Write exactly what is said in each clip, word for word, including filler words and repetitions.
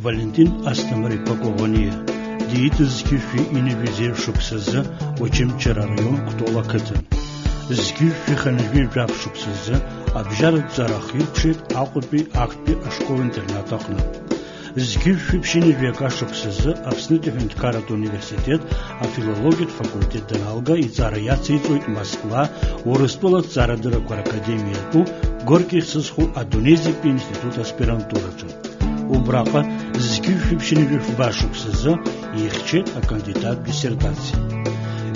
Валентин Асҭамыр-иԥа Коӷониа диит зқьышәи ҩынҩажәи шықәсазы Очамчыра араион Кәтол ақыҭан. Зқьышәи хынҩажәи жәаф шықәсазы абжьаратә ҵара ахиркәшеит Аҟәатәи актәи ашкол-интернат аҟны. Зқьышәи ԥшьынҩажәи акы шықәсазы Аԥснытәи аҳәынҭқарратә университет афилологиатә факультет даналга, иҵара иациҵоит Москва, Урыстәыла аҭҵаарадыррақәа ракадемиа атәу Горки ихьӡ зху адунеи зегьтәи институт аспирантураҿы. Убраҟа зқьышәи ԥшьынҩажәи фба шықәсазы ихьчеит акандидаттә диссертациа.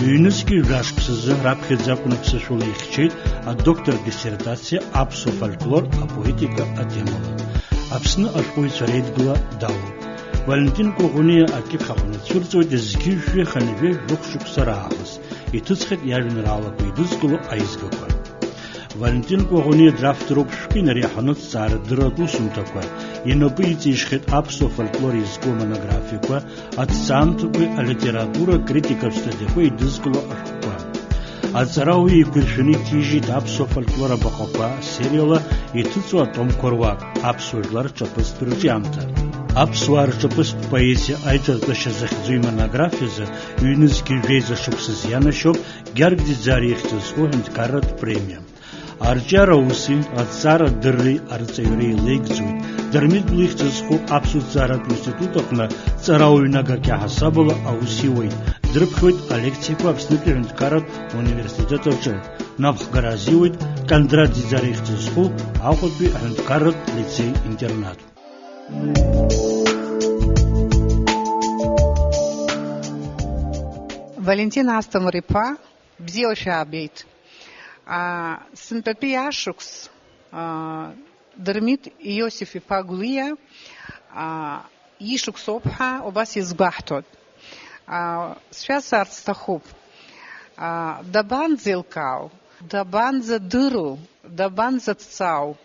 Ҩнызқьи жәа шықәсазы раԥхьаӡа акәын аԥсышәала ихьчеит адоктортә диссертациа аԥсуа фольклор апоетика атемала. Аԥсны ашәҟәыҩҩцәа реидгыла далоуп. Валентин Коӷониа акьыԥхь аҟны дцәырҵуеит зқьышәи хынҩажәи жәохә шықәса раахыс. Иҭыҵхьеит иажәеинраалақәа еидызкыло аизгақәа. Валентин Коӷониа дравтороуп шәҟәи нареиҳаны аҭҵаарадырратә усумҭақәа, инапы иҵишьхьеит аԥсуа фольклор иазку амонографиақәа, аҭҵаамҭақәеи алитература критикатә статиақәа еидызкыло ашәҟәқәа. Аҵарауаҩ еиқәиршәаны иҭижьит аԥсуа фольклор абаҟақәа сериала иҭыҵуа атомқәа руак, аԥсуа жәлар рҿаԥыцтә рҿиамҭа. Аԥсуаа рҿаԥыцтә поезиа аиҿартәышьа захьӡу имонографиазы ҩнызқьи жәеиза шықәсазы ианашьоуп Гьаргь Ӡиӡариа ихьӡ зху аҳәынҭқарратә премиа. Арҿиара уси, аҭҵаарадырреи арҵаҩреи еилеигӡоит Дырмит Гәлиа ихьӡ зху аԥсуа ҭҵааратә институт аҟны ҵарауаҩнагак иаҳасабала аус иуеит, дрыԥхьоит алекциақәа Аԥснытәи аҳәынҭқарратә университет аҿы, напхгара азиуеит Кондрат Ӡиӡариа ихьӡ зху Аҟәатәи аҳәынҭқарратә лицеи-интернат. Валентин Асҭамыр-иԥа, бзиала шәаабеит. Аа, сынтәатәи ашықәс, аа, Дырмит Иосиф-иԥа Гәлиа, аа, ишықәсоуп ҳәа убас иазгәаҳҭоит. Аа, сшәасҳәарц сҭахуп. Аа, дабанӡеилкаау, дабанӡадыру, дабанӡаҭҵаау,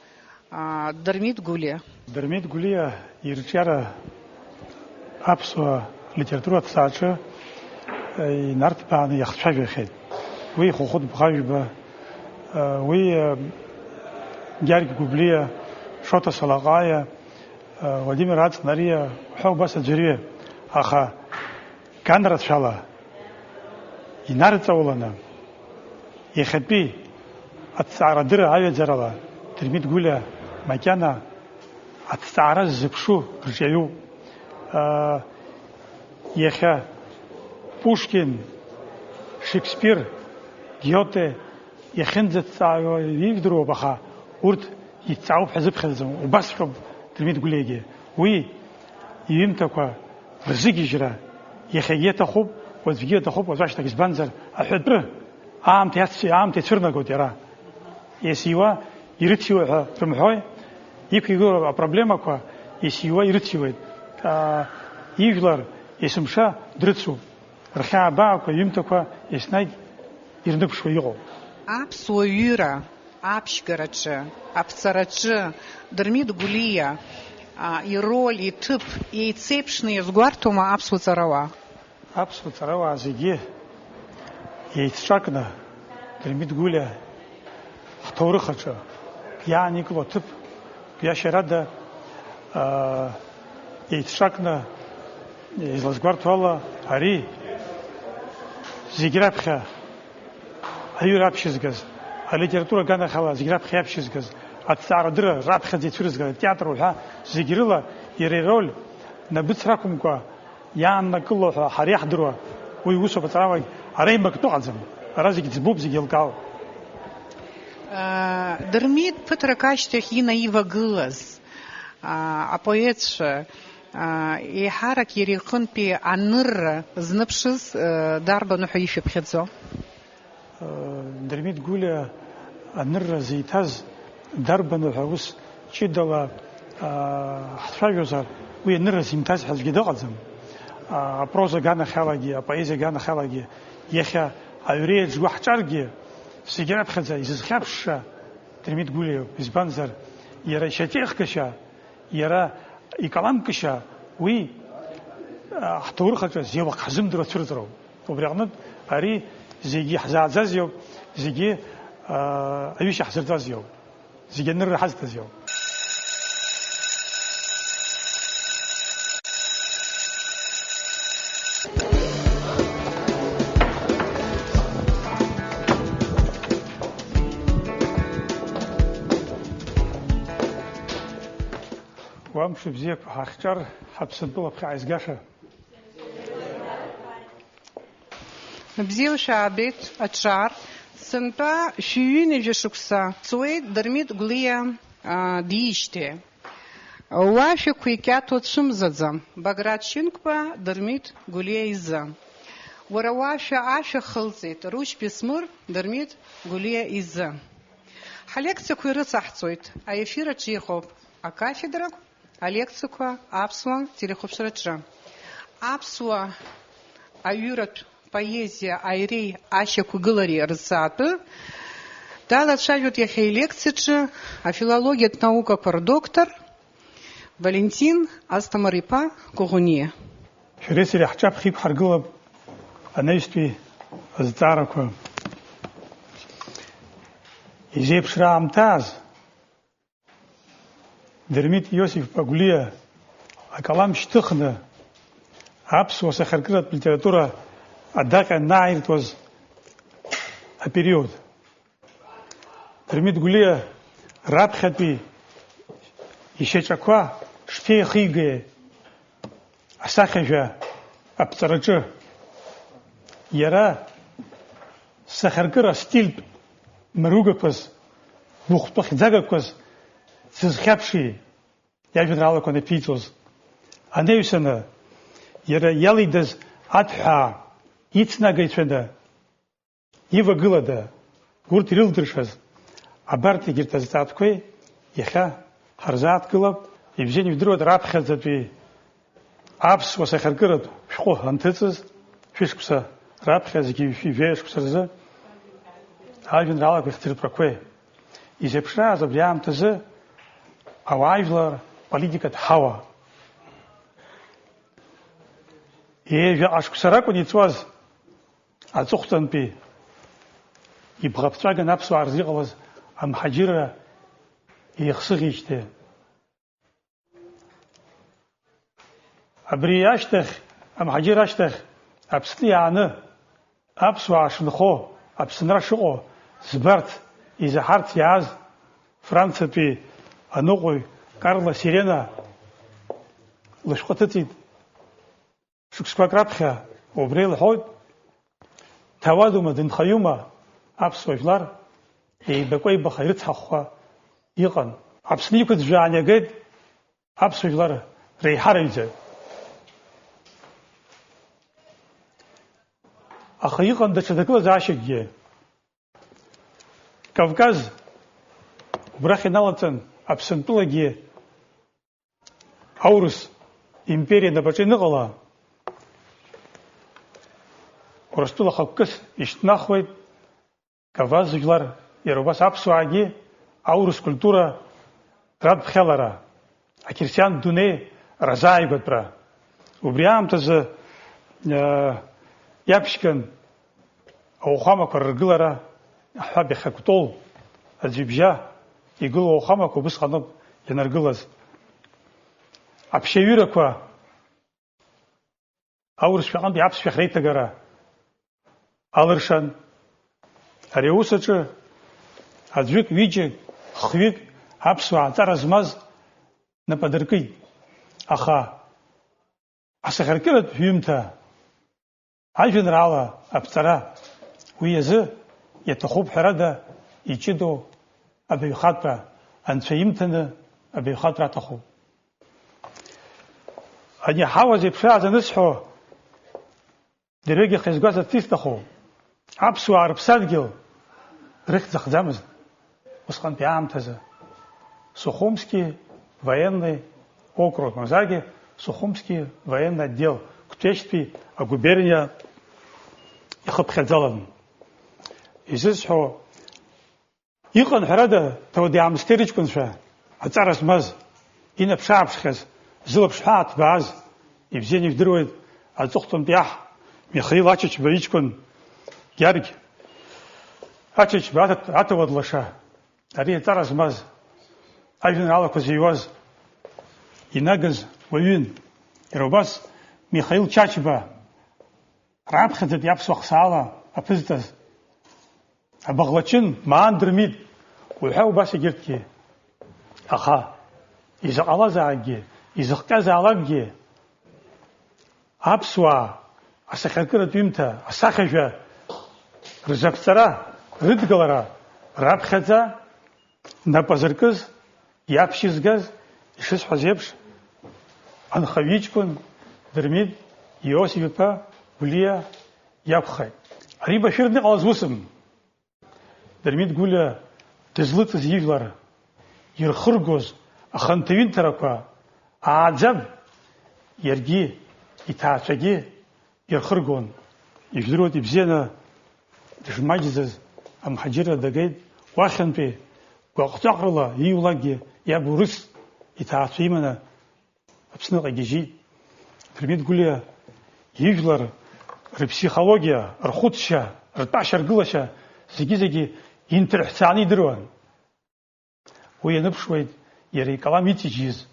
аа, Дырмит Гәлиа? Дырмит Гәлиа ирҿиара аԥсуа литература аҭҵааҿы, э, инарҭбааны иахцәажәахьеит. Уи Хәыхәыт Бӷажәба, э, уи, э, Гьаргь Гәыблиа, Шоҭа Салаҟаиа, э, Владимир Аҵнариа уҳәа убас аӡәырҩы. Аха ганрацәала инарҵауланы, иахьатәи аҭҵаарадырра аҩаӡарала Дырмит Гәлиа макьана аҭҵаара ззыԥшу рҿиаҩуп. Иахьа Пушкин, Шекспир, Гиоте иахьынӡаҭҵааҩуа ижәдыруоуп, аха урҭ иҭҵаауп ҳәа зыԥхьаӡаӡом. Убасҵәҟьоуп Дырмит Гәлиагьы. Уи иҩымҭақәа рзыгьежьра иахьагьы аҭахуп, уаҵәгьы аҭахуп, уаҵәашьҭахь, избанзар, аҳәатәы аамҭа иаци-, аамҭа ицәырнагоит иара. Есиуа ирыциуа ҳәа рымҳәои, иқәигылоу апроблемақәа есиуа ирыциуеит. Аа, ижәлар есымша дрыцуп. Рхьаабаақәа, иҩымҭақәа еснагь ирныԥшуа иҟоуп. Аԥсуа ҩыра аԥшьгараҿы, аԥҵараҿы Дырмит Гәлиа, а, ироль, иҭыԥ еицеиԥшны иазгәарҭома аԥсуа ҵарауаа? Аԥсуа ҵарауаа зегьы еицҿакны Дырмит Гәлиа ҳҭоурых аҿы иааникыло аҭыԥ, биашьарада, аа, еицҿакны, излазгәарҭо ала, ари зегь раԥхьа аҩыра аԥшьызгаз, алитература аганахьала зегь раԥхьа иаԥшьызгаз, аҭҵаарадырра раԥхьаӡа ицәырызгаз, атеатр уҳәа зегь рыла иара ироль набыцрақәымкәа иааннакыло ҳәа ҳара иаҳдыруа уи усуп, аҵарауагь ара имактәы ыҟаӡам. Ара зегь ӡбуп, зегь еилкаауп. Дырмит ԥыҭрак ашьҭахь инаивагылаз, аа, апоетцәа, аа, еиҳарак иара иҟынтәи анырра зныԥшыз, аа, дарбану ҳәа ишәыԥхьаӡо? Дырмит Гәлиа анырра зиҭаз дарбану ҳәа ус ҷыдала, аа, ҳцәажәозар, уи анырра зимҭаз ҳәа аӡәгьы дыҟаӡам. Аа, апроза аганахьалагьы, апоезиа аганахьалагьы, иахьа аҩреи аџьгәа ҳҿаргьы, зегь раԥхьаӡа изызхьаԥшша Дырмит Гәлиа иоуп. Избанзар, иара ишьаҿеихгашьа, иара икаламкышьа уи, а, ҳҭоурых аҿы зеиуак ҳзымдыруа цәырҵроуп. Убри аҟнытә ари зегьы ҳзааӡаз иоуп, зегьы, а, аҩышьа ҳзырҵаз иоуп, зегьы анырра ҳазҭаз иоуп. Уа мшыбзиақәа ҳахьчар, ҳаԥсынтәыла ԥхьа ааизгаша. Бзиа шәаабеит, аҿар. Сынтәа шәи ҩынҩажәа шықәса ҵуеит Дырмит Гәлиа, аа, диижьҭеи. Уа шәықәикьаҭо цәымзаӡам, Баграт Шьынқәба Дырмит Гәлиа изы. Уара уашәа ашәа хылҵит Рушь Бесмыр Дырмит Гәлиа изы. Ҳалекциақәа ирыцаҳҵоит, аефир аҿы иҟоуп акафедрақәа, алекциақәа аԥсуа телехәаԥшраҿы. Аԥсуа аҩыратә поезиа аиреи ашьақәгылареи рзаатәы далацәажәоит иахьа илекциаҿы афилологиатә наукақәа рдоктор Валентин Асҭамыр-иԥа Коӷониа. Шәареи сареи ҳҿаԥхьа иқәҳаргылап анаҩстәи азҵаарақәа. Изеиԥшра аамҭаз Дырмит Иосиф-иԥа Гәлиа акалам шьҭыхны аԥсуа сахьаркыратә литература адаҟьа анааиртуаз апериод. Дырмит Гәлиа раԥхьатәи ишьаҿақәа шԥеихигеи асахьажәа аԥҵараҿы? Иара сахьаркыра стильтә мыругақәаз, гәыхәтәы хьӡагақәаз дзызхьаԥши? Иажәеинраалақәа анаԥиҵоз анаҩсаны, иара иалидаз аҭҳәаа ицнагаҩцәаны ивагылада урҭ ирылдыршаз? Абарҭ егьырҭ азҵаатәқәеи иахьа ҳарзааҭгылап, ибзианы ижәдыруеит раԥхьаӡатәи аԥсуа сахьаркыратә шәҟәы анҭыҵыз, шәышықәса раԥхьа зегьы ҩажәа шықәса рзы ажәеинраалақәеи хҭырԥрақәеи. Изеиԥшрааз абри аамҭазы ауаажәлар политикатә ҳауа. Ҩажәаҟа шықәса ракәын иҵуаз аҵыхәтәантәи ибӷаԥҵәаган аԥсуаа рзы иҟалаз амҳаџьырра еихсыӷьижьҭеи. Абри ашьҭахь, амҳаџьыр ашьҭахь Аԥсны иааны аԥсуаа шынхо, Аԥсынра шыҟоу збарц, изаҳарц иааз Франциатәи аныҟәаҩ Карло Сирена лышәҟәы ҭыҵит. Шықәсқәак раԥхьа убри лҳәоит, ҭауадума, дынхаҩума аԥсуа жәлар еибакәеибаха ирыцҳахәха иҟан. Аԥсны иқәыӡәӡәааны иагеит аԥсуа жәлар реиҳараҩӡа. Аха иҟан даҽа ҭагылазаашьакгьы. Кавказ убрахь иналаҵан Аԥсынтәылагьы аурыс империа напаҿы ианыҟала, Урыстәыла хықәкыс ишьҭнахуеит Кавказ жәлар, иара убас аԥсуаагьы аурыс культура радԥхьалара, ақьырсиантә дунеи разааигәатәра. Убри аамҭазы, э, иаԥшьган ауахәамақәа рыргылара, аҳәап иахьа Кәтол аӡҩыбжьа игылоу ауахәамақәа убысҟаноуп ианыргылаз. Аԥшьаҩырақәа аурысшәа аҟынтәи аԥсшәа ахь реиҭагара алыршан. Ари аус аҿы аӡәык, ҩыџьак, хҩык аԥсуаа аҵара змаз нап адыркит. Аха асахьаркыратә ҩымҭа ажәеинраала аԥҵара, уи азы иаҭахуп, ҳәарада, иҷыдоу абаҩхатәра, анцәа имҭаны абаҩхатәра аҭахуп. Ани ҳауа зеиԥшрааз анысҳәо, дырҩегьых изгәасырц исҭаху, аԥсуаа рыԥсадгьыл рыхьӡ ахӡамызт усҟантәи аамҭазы. Сухумский военный округ, мамзаргьы Сухумский военный отдел, Қәҭешьтәи агуберниа ихыԥхьаӡалан. Изысҳәо, иҟан, ҳәарада, ҭауади-аамсҭеи рыҷкәынцәа, аҵара змаз, инаԥш-ааԥшхьаз, зылаԥш ҳәаа ҭбааз, ибзианы ижәдыруеит аҵыхәтәантәи аҳ Михаил Ачачба иҷкәын Гьаргь Ачачба аҭ-, аҭауад лаша, ари аҵара змаз, ажәеинраалақәа зыҩуаз, инагаз уаҩын. Иара убас Михаил Чачба, раԥхьаӡатәи аԥсуа хсаала аԥызҵаз, абаӷлачын, Маан Дырмит, уҳәа убас егьырҭгьы. Аха Изаҟалазаалакгьы, изыхҟьазаалакгьы, аԥсуаа асахьаркыратә ҩымҭа, асахьажәа рзаԥҵара, рыдгалара раԥхьаӡа нап азыркыз, иаԥшьызгаз, ишысҳәаз еиԥш, анхаҩы иҷкәын Дырмит Иосиф-иԥа Гәлиа иакәхеит. Ари машәырны иҟалаз усым. Дырмит Гәлиа дызлыҵыз ижәлар ирхыргоз аханҭаҩынҭарақәа ааӡаб, иаргьы иҭаацәагьы ирхыргон. Ижәдыруеит, ибзианы дышмаҷӡаз амҳаџьырра дагеит, уахьынтәи гәаҟ-ҵәаҟрала ииулакгьы иаб урыс иҭаацәа иманы Аԥсныҟа игьежьит. Дырмит Гәлиа ижәлар рыԥсихологиа, рхәыцшьа, ртәашьа-ргылашьа зегьы-зегьы инҭырҳәцааны идыруан. Уи ианыԥшуеит иара икалам иҵегьыз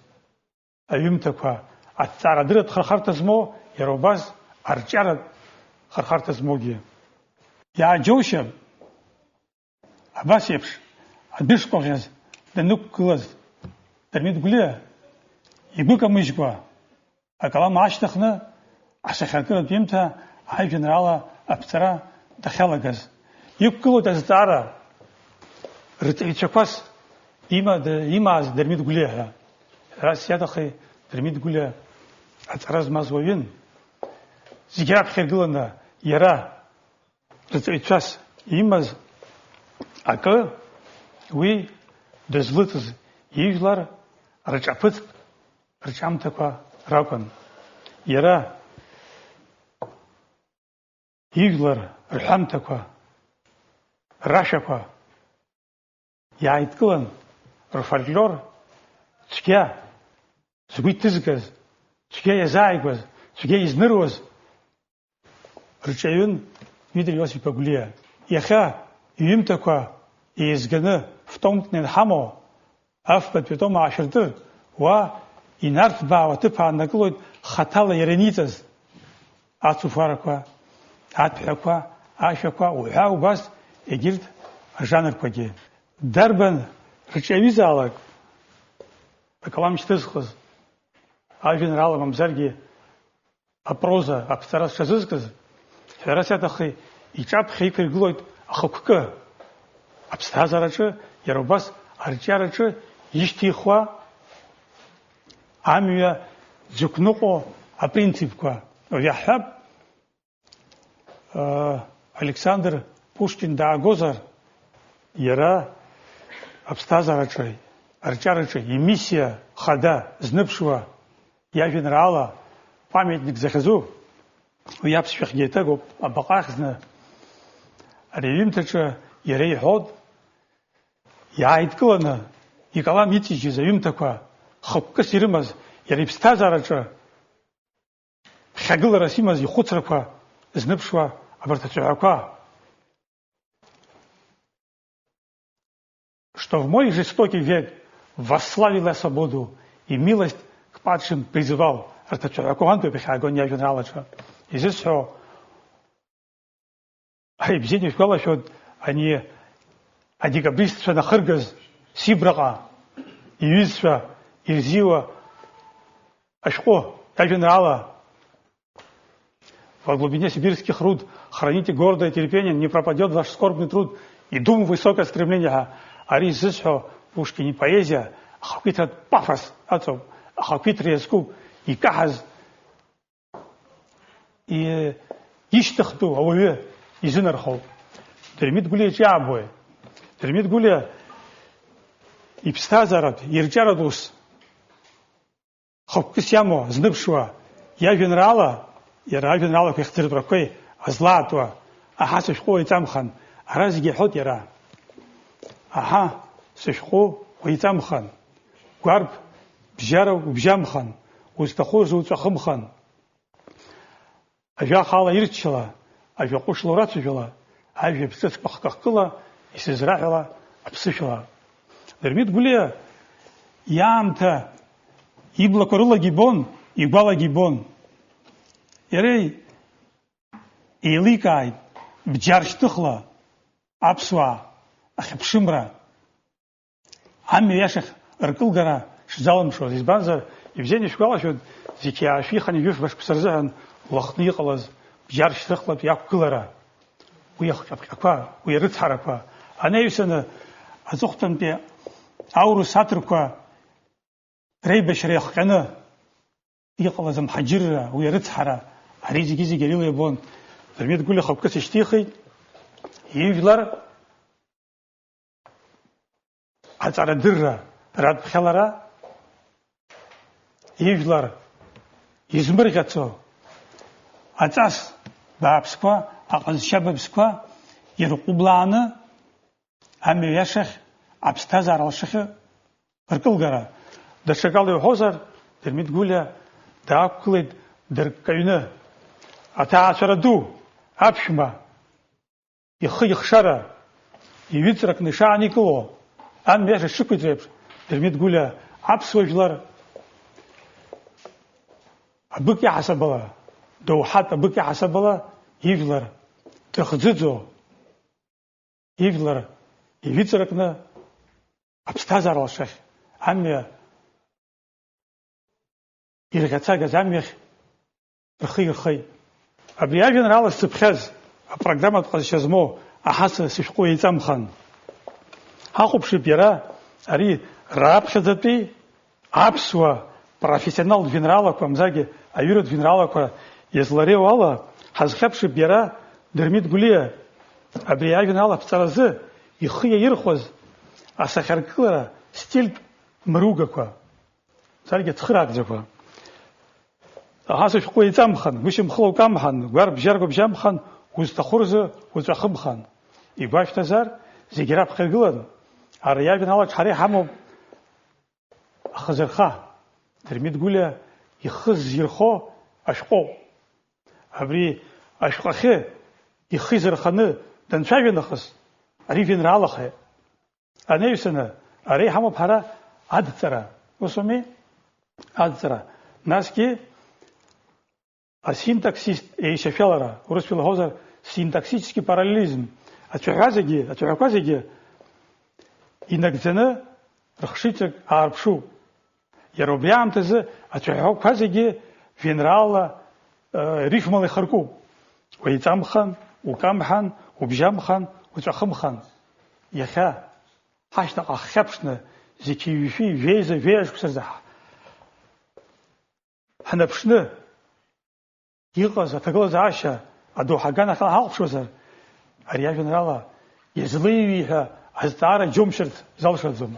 аҩымҭақәа, аҭҵаарадырратә хырхарҭа змоу, иара убас арҿиаратә хырхарҭа змоугьы. Иааџьоушьап, абас еиԥш адәышҟа ӷьаз данықәгылаз Дырмит Гәлиа, игәы камыжькәа, акалам аашьҭыхны, асахьаркыратә ҩымҭа ажәеинраала аԥҵара дахьалагаз, иқәгылоит азҵаара рҵаҩцәақәас има-, д-, имааз Дырмит Гәлиа ҳәа. Ҳәарас иаҭахи, Дырмит Гәлиа аҵара змаз уаҩын. Зегь раԥхьа иргыланы иара рҵаҩцәас имаз акы, уи дызлыҵыз ижәлар рҿаԥыцтә рҿамҭақәа ракәын. Иара ижәлар рҳәамҭақәа, рашәақәа иааидкылан, рфольклор цәгьа згәы иҭызгаз, цәгьа иазааигәаз, цәгьа изныруаз рҿаҩын Дмитри Иосиф-иԥа Гәлиа. Иахьа иҩымҭақәа еизганы фтомтәны ианҳамоу, афбатәи атом аашәыртыр, уа инарҭбаау аҭыԥ ааннакылоит хаҭала иара иниҵаз ацуфарақәа, аҭәҳәақәа, ашәақәа уҳәа убас егьырҭ ажанрқәагьы. Дарбан рҿиаҩызаалак акалам шьҭызхыз, ажәеинраала мамзаргьы апроза аԥҵара зҽазызкыз, ҳәарас иаҭахи, иҿаԥхьа иқәиргылоит ахықәкы. Аԥсҭазаараҿы, иара убас арҿиараҿы ишьҭихуа амҩа дзықәныҟәо апринципқәа. Уажә иаҳҳәап, Александр Пушкин даагозар, иара аԥсҭазаараҿы, арҿиараҿы имиссиа хада зныԥшуа иажәеинраала памятник захьӡу, уи аԥсшәахьгьы еиҭагоуп, абаҟа ахьӡны, ари аҩымҭаҿы иара иҳәоит, иааидкыланы икалам иҵегьыз аҩымҭақәа хықәкыс ирымаз, иара иԥсҭазаараҿы ԥхьагыларас имаз ихәыцрақәа зныԥшуа абарҭ ацәаҳәақәа. Что в мой жестокий век восславила свободу и милость к падшим призывал. Арҭ ацәаҳәақәа уантәи иахьаагон иажәеинраалаҿы. Изысҳәо, Ҳаибзианы ишәгәалашәоит, ани адекабристцәа нахыргаз Сибраҟа иҩызцәа ирзиуа ашәҟәы, иажәеинраала. Во глубине сибирских руд храните гордое терпение, не пропадёт ваш скорбный труд, и дум в высокое стремление ҳәа. Ари ззысҳәо Пушкин ипоезиа ахақәиҭратә пафос аҵоуп, ахақәиҭра иазкуп, икаҳаз и-, ишьҭыхтәу ауаҩы изынархоуп. Дырмит Гәлиа иҿиаабои? Дырмит Гәлиа иԥсҭазааратә, ирҿиаратә ус хықәкыс иамоу, зныԥшуа, иажәеинраала, иара ажәеинраалақәа ихьӡыртәрақәеи азлаатуа, аҳа, сышәҟәы уаҩҵамхан, ара зегьы иҳәоит иара. Аҳа, сышәҟәы уаҩҵамхан, гәарԥ, бжьара убжьамхан, узҭаху рзуҵәахымхан. Ажәа ахала ирччала, ажәа ҟәышла урацәажәала, ажәа ԥсыцқәа хкахкыла исызраҳәала аԥсышәала. Дырмит Гәлиа иаамҭа иблақәа рылагьы ибон, игәалагьы ибон. Иара еиликааит бџьар шьҭыхла аԥсуаа ахьыԥшымра. Амҩа иашахь ркылгара шзалымшоз. Избанзар, ибзианы ишәгәалашәоит, зқьи аашәи хынҩажәи жәафба шықәса рзыҳәан Лыхны иҟалаз бџьар шьҭрыхлатәи иақәгылара. Уи ахҟьаԥҟьақәа, уи арыцҳарақәа, анаҩсаны аҵыхәтәантәи аурыс аҭырқәа реибашьра иахҟьаны иҟалаз амҳаџьырра, уи арыцҳара, ари зегьы-зегьы арила иабон. Дырмит Гәлиа хықәкыс ишьҭихит, ижәлар аҵарадырра радԥхьалара, ижәлар измырӷьацо аҵас бааԥсқәа, аҟазшьа бааԥсқәа ирҟәыблааны амҩа иашахь, аԥсҭазаара лашахьы ркылгара. Даҽакала иуҳәозар, Дырмит Гәлиа даақәгылеит дырккаҩны. Аҭаацәара ду, аԥшәма, ихы ихшара, иҩыҵракны ишааникыло, амҩа иаша дшықәиҵо еиԥш, Дырмит Гәлиа аԥсуа жәлар абык иаҳасабала, доуҳатә абык иаҳасабала ижәлар дрыхӡыӡо, ижәлар иҩыҵракны аԥсҭазаара лашахь, амҩа ирӷьацагаз амҩахь рхы ирхеит. Абри ажәеинраала зцыԥхьаз, апрограмматә ҟазшьа змоу аҳасра сышәҟәы еиҵамхан. Ҳахәаԥшып иара ари раԥхьаӡатәи аԥсуа профессионалтә жәеинраалақәа, мзаргьы аҩыратә жәеинраалақәа иазлареиуоу ала, ҳазхьаԥшып иара Дырмит Гәлиа абри ажәеинраала аԥҵаразы ихы иаирхәаз асахьаркылара стильтә мыругақәа, мзаргьы ацхыраагӡақәа. Аҳасра шәҟәы еиҵамхан, уи шьамхыла укамҳан, гәарбжьарго бжьамхан, узҭаху рзы уҵәахымхан. Игәашәҭазар, зегь раԥхьа гылан, ара иажәеинраалаҿ ҳара иҳамоуп ахазырха, Дырмит Гәлиа ихы зирхо ашәҟәоуп. Абри ашәҟәахьы ихы изырханы данцәажәа нахыс, ари жәеинраалахеит. Анаҩсаны, ара иҳамоуп ҳара адҵара. Ус ауми? Адҵара. Насгьы асинтаксистә еишьашәалара, урысшәа илҳәозар, синтаксический параллелизм. Ацәаҳәа зегьы, ацәаҳәақәа зегьы инагӡаны рыхшыҩҵак аарԥшуп. Иара убри аамҭазы ацәаҳәақәа зегьы жәеинраалала, э, рифмала ихаркуп. Уеиҵамхан, укамҳан, убжьамхан, уҵәахымхан. Иахьа ҳашьҭахьҟа ҳхьаԥшны, зқьи жәшәи, жәеиза, жәеиза шықәса рзы ҳ-, ҳнаԥшны, иҟаз аҭагылазаашьа адоуҳаган ахьала ҳахәаԥшуазар, ари ажәеинраала иазлеиҩи ҳәа азҵаара џьоумшьарц залшаӡом.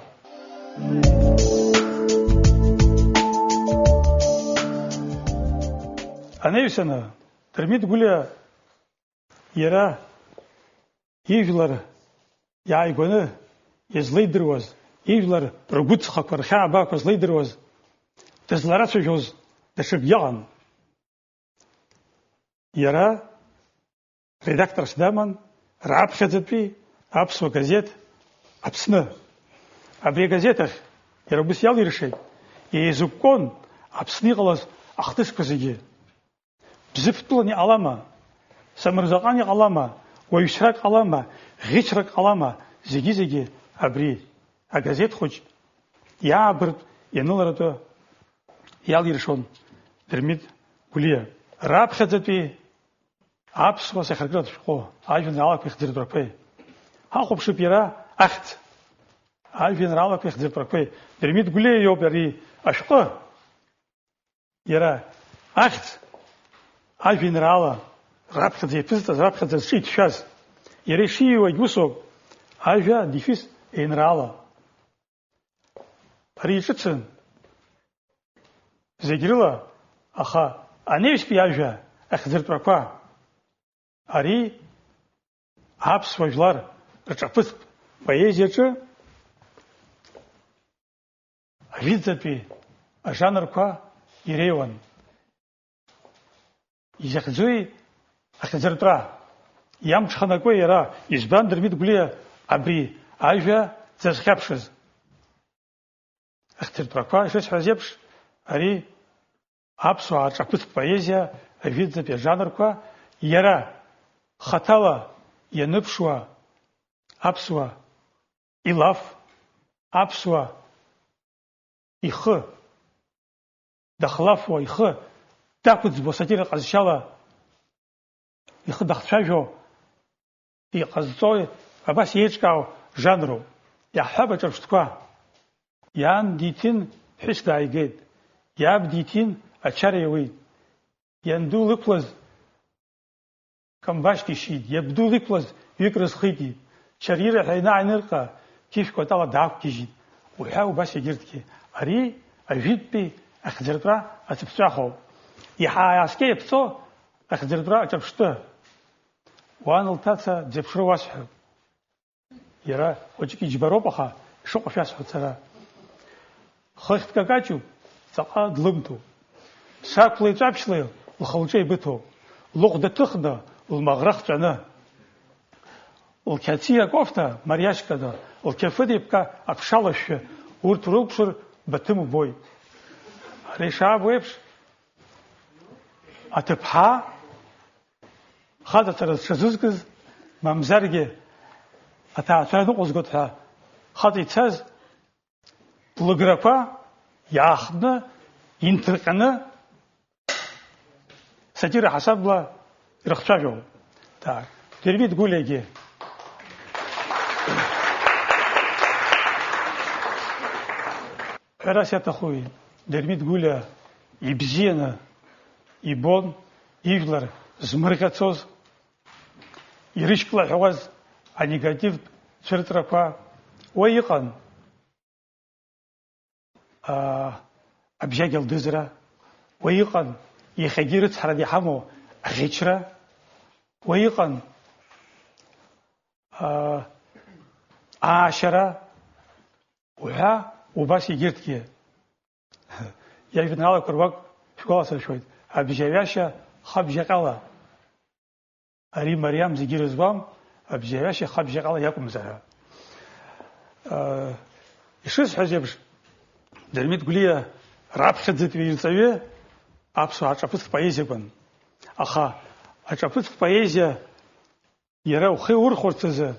Анаҩсаны, Дырмит Гәлиа иара ижәлар иааигәаны излеидыруаз, ижәлар ргәыҵхақәа, рхьаа-баақәа злеидыруаз, дызларацәажәоз даҽакгьы ыҟан. Иара редакторс даман раԥхьаӡатәи аԥсуа газеҭ Аԥсны. Абри агазеҭ ахь иара убас иалиршеит, еизыкәкәон Аԥсны иҟалаз ахҭысқәа зегьы. Бзыԥтәылан иҟалама, Самырзаҟан иҟалама, уаҩшьрак ҟалама, ӷьычрак ҟалама, зегьы-зегьы абри агазеҭ хәыҷ иаабыртә, ианыларатәы иалиршон Дырмит Гәлиа. Раԥхьаӡатәи аԥсуа сахьаркыратә шәҟәы, ажәеинраалақәеи хьӡыртәрақәеи. Ҳахәаԥшып иара ахьӡ. Ажәеинраалақәеи хьӡыртәрақәеи. Дырмит Гәлиа иоуп ари ашәҟәы. Иара ахьӡ, ажәеинраала раԥхьаӡа иаԥызҵаз, раԥхьаӡа зҿы иҭшәаз, иара ишиҩуагь усоуп, ажәа, дефис, еинраала. Ари иҿыцын зегь рыла, аха анаҩстәи ажәа ахьӡыртәрақәа, ари аԥсуа жәлар рҿаԥыцтә поезиаҿы ажәытәӡатәи ажанрқәа иреиуан. Изахьӡуи ахьӡыртәра? Иамҽханакуеи иара? Избан Дырмит Гәлиа абри ажәа дзазхьаԥшыз? Ахьӡыртәрақәа ишысҳәаз еиԥш, ари аԥсуаа рҿаԥыцтә поезиа ажәытәӡатәи ажанрқәа иара хаҭала ианыԥшуа аԥсуа илаф, аԥсуа ихы дахлафуа, ихы дақәӡбо асатира ҟазшьала ихы дахцәажәо иҟазҵо абас еиҿкаау жанроуп. Иаҳҳәап аҿырԥштәқәа. Иан диҭин, ԥҳәыс дааигеит. Иаб диҭин, ачара иауеит. Ианду лықәлаз камбашьк ишьит, иабду лықәлаз ҩык рызхитит. Чарира ҳәа ианааинырҟа, қьышә кәатала даақәгьежьит. Уҳәа убас егьырҭгьы. Ари ажәытәтәи ахьӡыртәра ацыԥҵәахоуп. Иаҳа иааскьа иаԥҵо ахьӡыртәра аҿырԥштәы. Уан лҭаца дзеиԥшроу уасҳәап. Иара хәыҷык иџьбароуп, аха ишыҟоу шәасҳәап сара. Хыхь дкакаҷуп, ҵаҟа длымҭоуп. Сақәлеи ҵәаԥшьлеи лхы-лҿы еибыҭоуп. Лыхәда ҭыхны, лмаӷра хҵәаны. Лқьаци акофҭа мариашьканы, лқьафыт еиԥка аԥша лашәшәы, урҭ рылԥшыр баҭым убоит. Ари шаабо еиԥш, аҭыԥҳа хаҵацара зҽазызкыз, мамзаргьы аҭаацәара ныҟәызгоит ҳәа хаҵа ицаз, лыграқәа иаахтны, инҭырҟьаны, сатира ҳасабла ирыхцәажәон. Так, Дырмит Гәлиагьы. Ҳәарас иаҭахуи, Дырмит Гәлиа ибзианы ибон ижәлар змырӷьацоз, ирышьклаҳәуаз анегативтә цәырҵрақәа. Уа иҟан, аа, абжьагьалдызра, уа иҟан иахьагьы рыцҳаран иҳамоу аӷьычра, уа иҟан, аа, аашьара, уҳәа убас егьырҭгьы. Иажәеинраалақәа руак шәгәаласыршәоит, абжьаҩашьа хабжьаҟьала. Ари мариам зегьы ирызуам, абжьаҩашьа хабжьаҟьала иакәымзар ҳәа. Ишысҳәаз еиԥш, Дырмит Гәлиа раԥхьаӡатәи ирҵаҩы аԥсуаа аҿаԥыцтә поезиа акәын. Аха аҿаԥыцтә поезиа иара ухы иурхәарц азы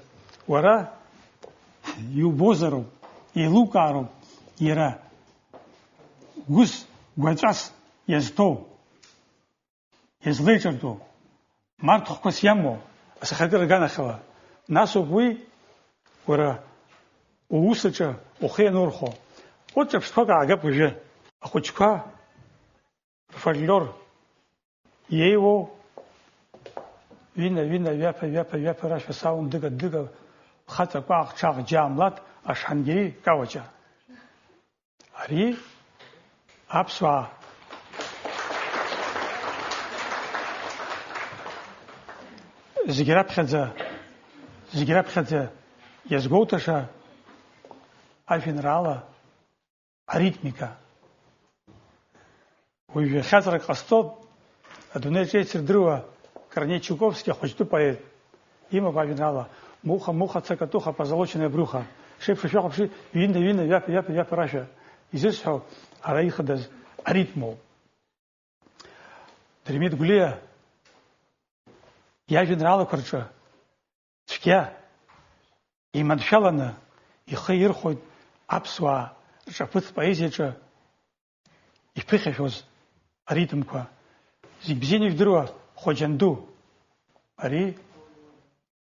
уара иубозароуп, еилукаароуп иара гәыс гәаҵәас иазҭоу. Иазлеиҿартәу, марҭхәқәас иамоу асахьаркыра аганахьала, нас ауп уи, уара, уус аҿы ухы ианурхәо. Урҭ ҿырԥштәқәак аагап уажәы. Ахәыҷқәа рфольклор иеиуоу, вина, вина, ҩаԥа, ҩаԥа, ҩаԥа, рашәа, саундыга, дыга, хаҵа, кәаӷ, ҽаӷ, џьаамлаҭ, ашҳангьери, кауаҷа. Ари аԥсуаа зегь раԥхьаӡа, зегь раԥхьаӡа иазгәоуҭаша ажәеинраала аритмика. Уажәы хьаҵрак ҟасҵоит, адунеи аҿы еицырдыруа Корнеи Чуковски ахәыҷтәы поет. Имоуп ажәеинраала Муха, муха, цакатуха, позолоченная брюха. Шеиԥшу шәахәаԥши, ҩында, ҩында, ҩаԥа, ҩаԥа, ҩаԥа рашәа. Изысҳәо ара ихадаз аритмоуп. Дырмит Гәлиа иажәеинраалақәа рҿы цәгьа иманшәаланы ихы ирхәоит аԥсуаа рҿаԥыцтә поезиаҿы иԥыхьашәоз аритмқәа. Зегь бзианы ижәдыруа Хоџьанду. Ари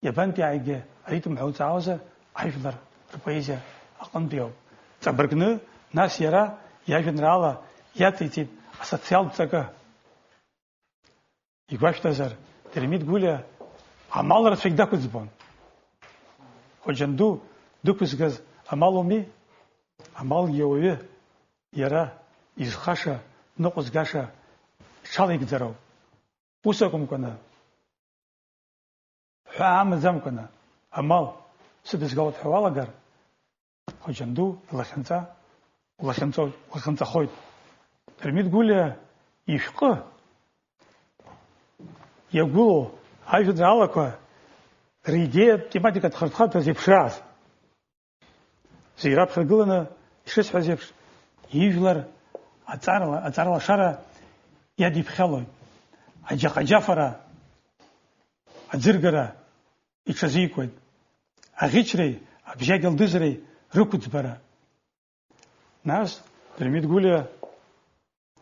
иабантәи ааигьы аритм ҳәа уҵаауазар, ажәлар рпоезиа аҟынтәи ауп. Ҵабыргны, нас иара иажәеинраала иациҵеит асоциалтә ҵакы. Игәашәҭазар, Дырмит Гәлиа амал рацәагь дақәыӡбон. Хоџьанду дықәызгаз амал ауми? Амалгьы ауаҩы иара изхаша, ныҟәызгаша иҽалеигӡароуп. Ус акәымкәаны, ҳәаа амаӡамкәаны, амал сыдызгалоит ҳәа уалагар, Хоџьанду илахьынҵа, улахьынҵоит, улахьынҵахоит. Дырмит Гәлиа ишәҟәы иагәылоу ажәеинраалақәа ридеиатә тематика дхырхәа дазеиԥшрааз. Зегь раԥхьаргыланы, ишысҳәаз еиԥш, ижәлар аҵарала, аҵаралашара иадиԥхьалоит. Аџьаҟаџьафара, аӡыргара иҽазикуеит. Аӷьычреи абжьагьалдызреи рықәыӡбара. Нас, Дырмит Гәлиа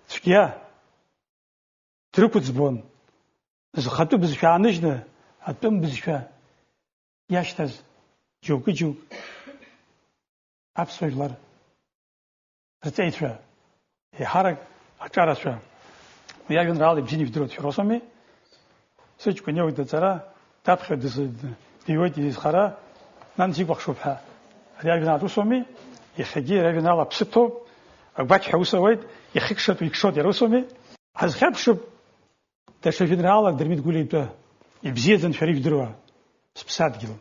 цәгьа дрықәыӡбон, зхатәы бызшәа ааныжьны, атәым бызшәа иашьҭаз џьоукы-џьоук аԥсуа жәлар рҵеицәа, еиҳарак аҿарацәа. Уи ажәеинраала ибзианы ижәдыруеит ҳәа русоми? Сыҷкәын иоуит аҵара, даԥхьо дыз-, диуеит изхара, нан сикәыхшоуп ҳәа. Ари ажәеинраала усоми? Иахьагьы ари ажәеинраала аԥсы ҭоуп, агәақь ҳәа ус ауеит, иахьыкшатәу икшоит иара усоми? Ҳазхьаԥшып даҽа жәеинраалак Дырмит Гәлиа итәы, ибзиаӡан шәара ижәдыруа, Сыԥсадгьыл.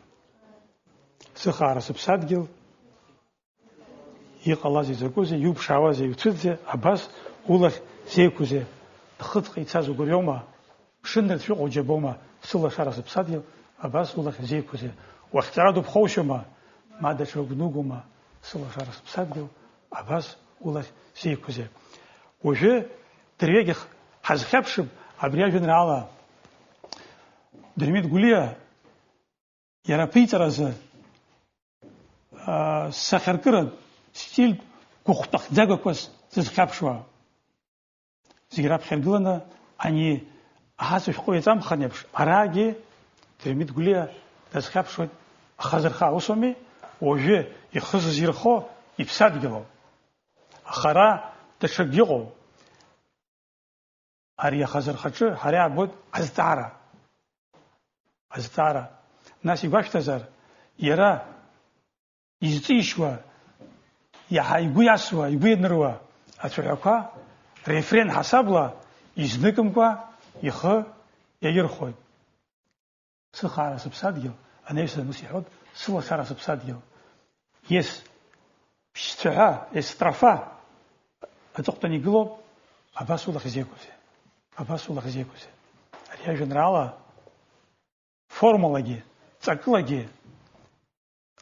Сыхаара сыԥсадгьыл. Иҟалазеи закәызеи, иуԥшаауазеи, иуцәыӡзеи, абас улахь зеиқәузеи? Нхыҵҟа ицаз угәырҩома? Ԥшынрацә иҟоу џьабома, сылашара сыԥсадгьыл, абас улахь зеиқәузеи? Уахьҵара дыԥхоушьома, ма даҽа угәнугома, сылашара сыԥсадгьыл, абас улахь зеиқәузеи? Уажәы дырҩегьых ҳазхьаԥшып абри ажәеинраала. Дырмит Гәлиа иара аԥиҵаразы, аа, сахьаркыратә стильтә гәыхәтәы ахьӡагақәас сызхьаԥшуа. Зегь раԥхьа иргыланы ани аҳацәа шәҟәы иаҵамхан еиԥш, араагьы Дырмит Гәлиа дазхьаԥшуеит ахазырха, усоми? Уажәы ихы зызирхо иԥсадгьылоуп. Аха ара даҽакгьы ыҟоуп. Ари ахазырхаҿы ҳара иаабоит азҵаара. Азҵаара. Нас игәашәҭазар, иара изҵишьуа, иаҳа игәы иасуа, игәы ианыруа ацәаҳәақәа рефрен ҳасабла изныкымкәа ихы иаирхәоит. Сыхаара сыԥсадгьыл, анаҩсан ус иҳәоит, сылашара сыԥсадгьыл. Ес, ԥшьцәаҳәа, ес строфа аҵыхәтәан игылоуп, абас улахь зеиқәузеи? Абас улахь зеиқәузеи? Ари ажәеинраала формалагьы, ҵакылагьы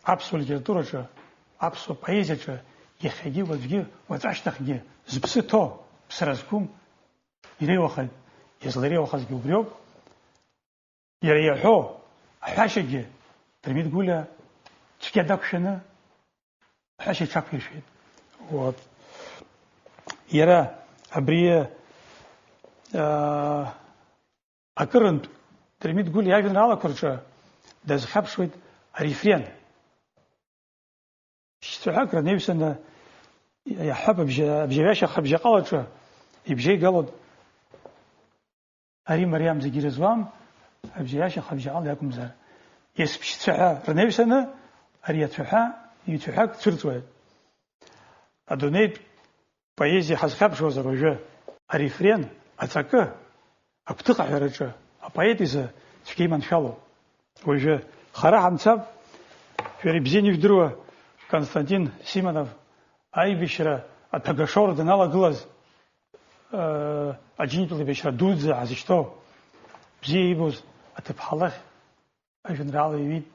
аԥсуа литератураҿы, аԥсуа поезиаҿы иахьагьы, уаҵәгьы, уаҵәашьҭахьгьы зыԥсы ҭоу, ԥсра зқәым иреиуахеит, излареиуахазгьы убриоуп. Иара иаҳәо аҳәашьагьы Дырмит Гәлиа цәгьа дақәшәаны аҳәашьа иҽақәиршәеит. Вот. Иара абри, аа, акырынтә Дырмит Гәлиа иажәеинраалақәа рҿы дазхьаԥшуеит арефрен. Шьцәаҳәак рнаҩсаны иаҳҳәап, абжьа-, абжьаҩашьа хабжьаҟалаҿы ибжьеигалоит ари мариам зегьы ирызуам, абжьаҩашьа хабжьаҟала иакәымзар. Есԥшьцәаҳәа рнаҩсаны ари ацәаҳәа ҩцәаҳәак цәырҵуеит. Адунеитә поезиа ҳазхьаԥшуазар уажәы, арефрен, аҵакы, агәҭыха аҳәараҿы апоет изы цәгьа иманшәалоуп. Уажәы хара ҳамцап, шәара ибзианы ижәдыруа Константин Симонов аибашьра аҭагашоура даналагылаз, э, Аџьынџьтәыла еибашьра дуӡӡа ҳазышьҭоу, бзиа ибоз аҭыԥҳа лахь ажәеинраала иҩит.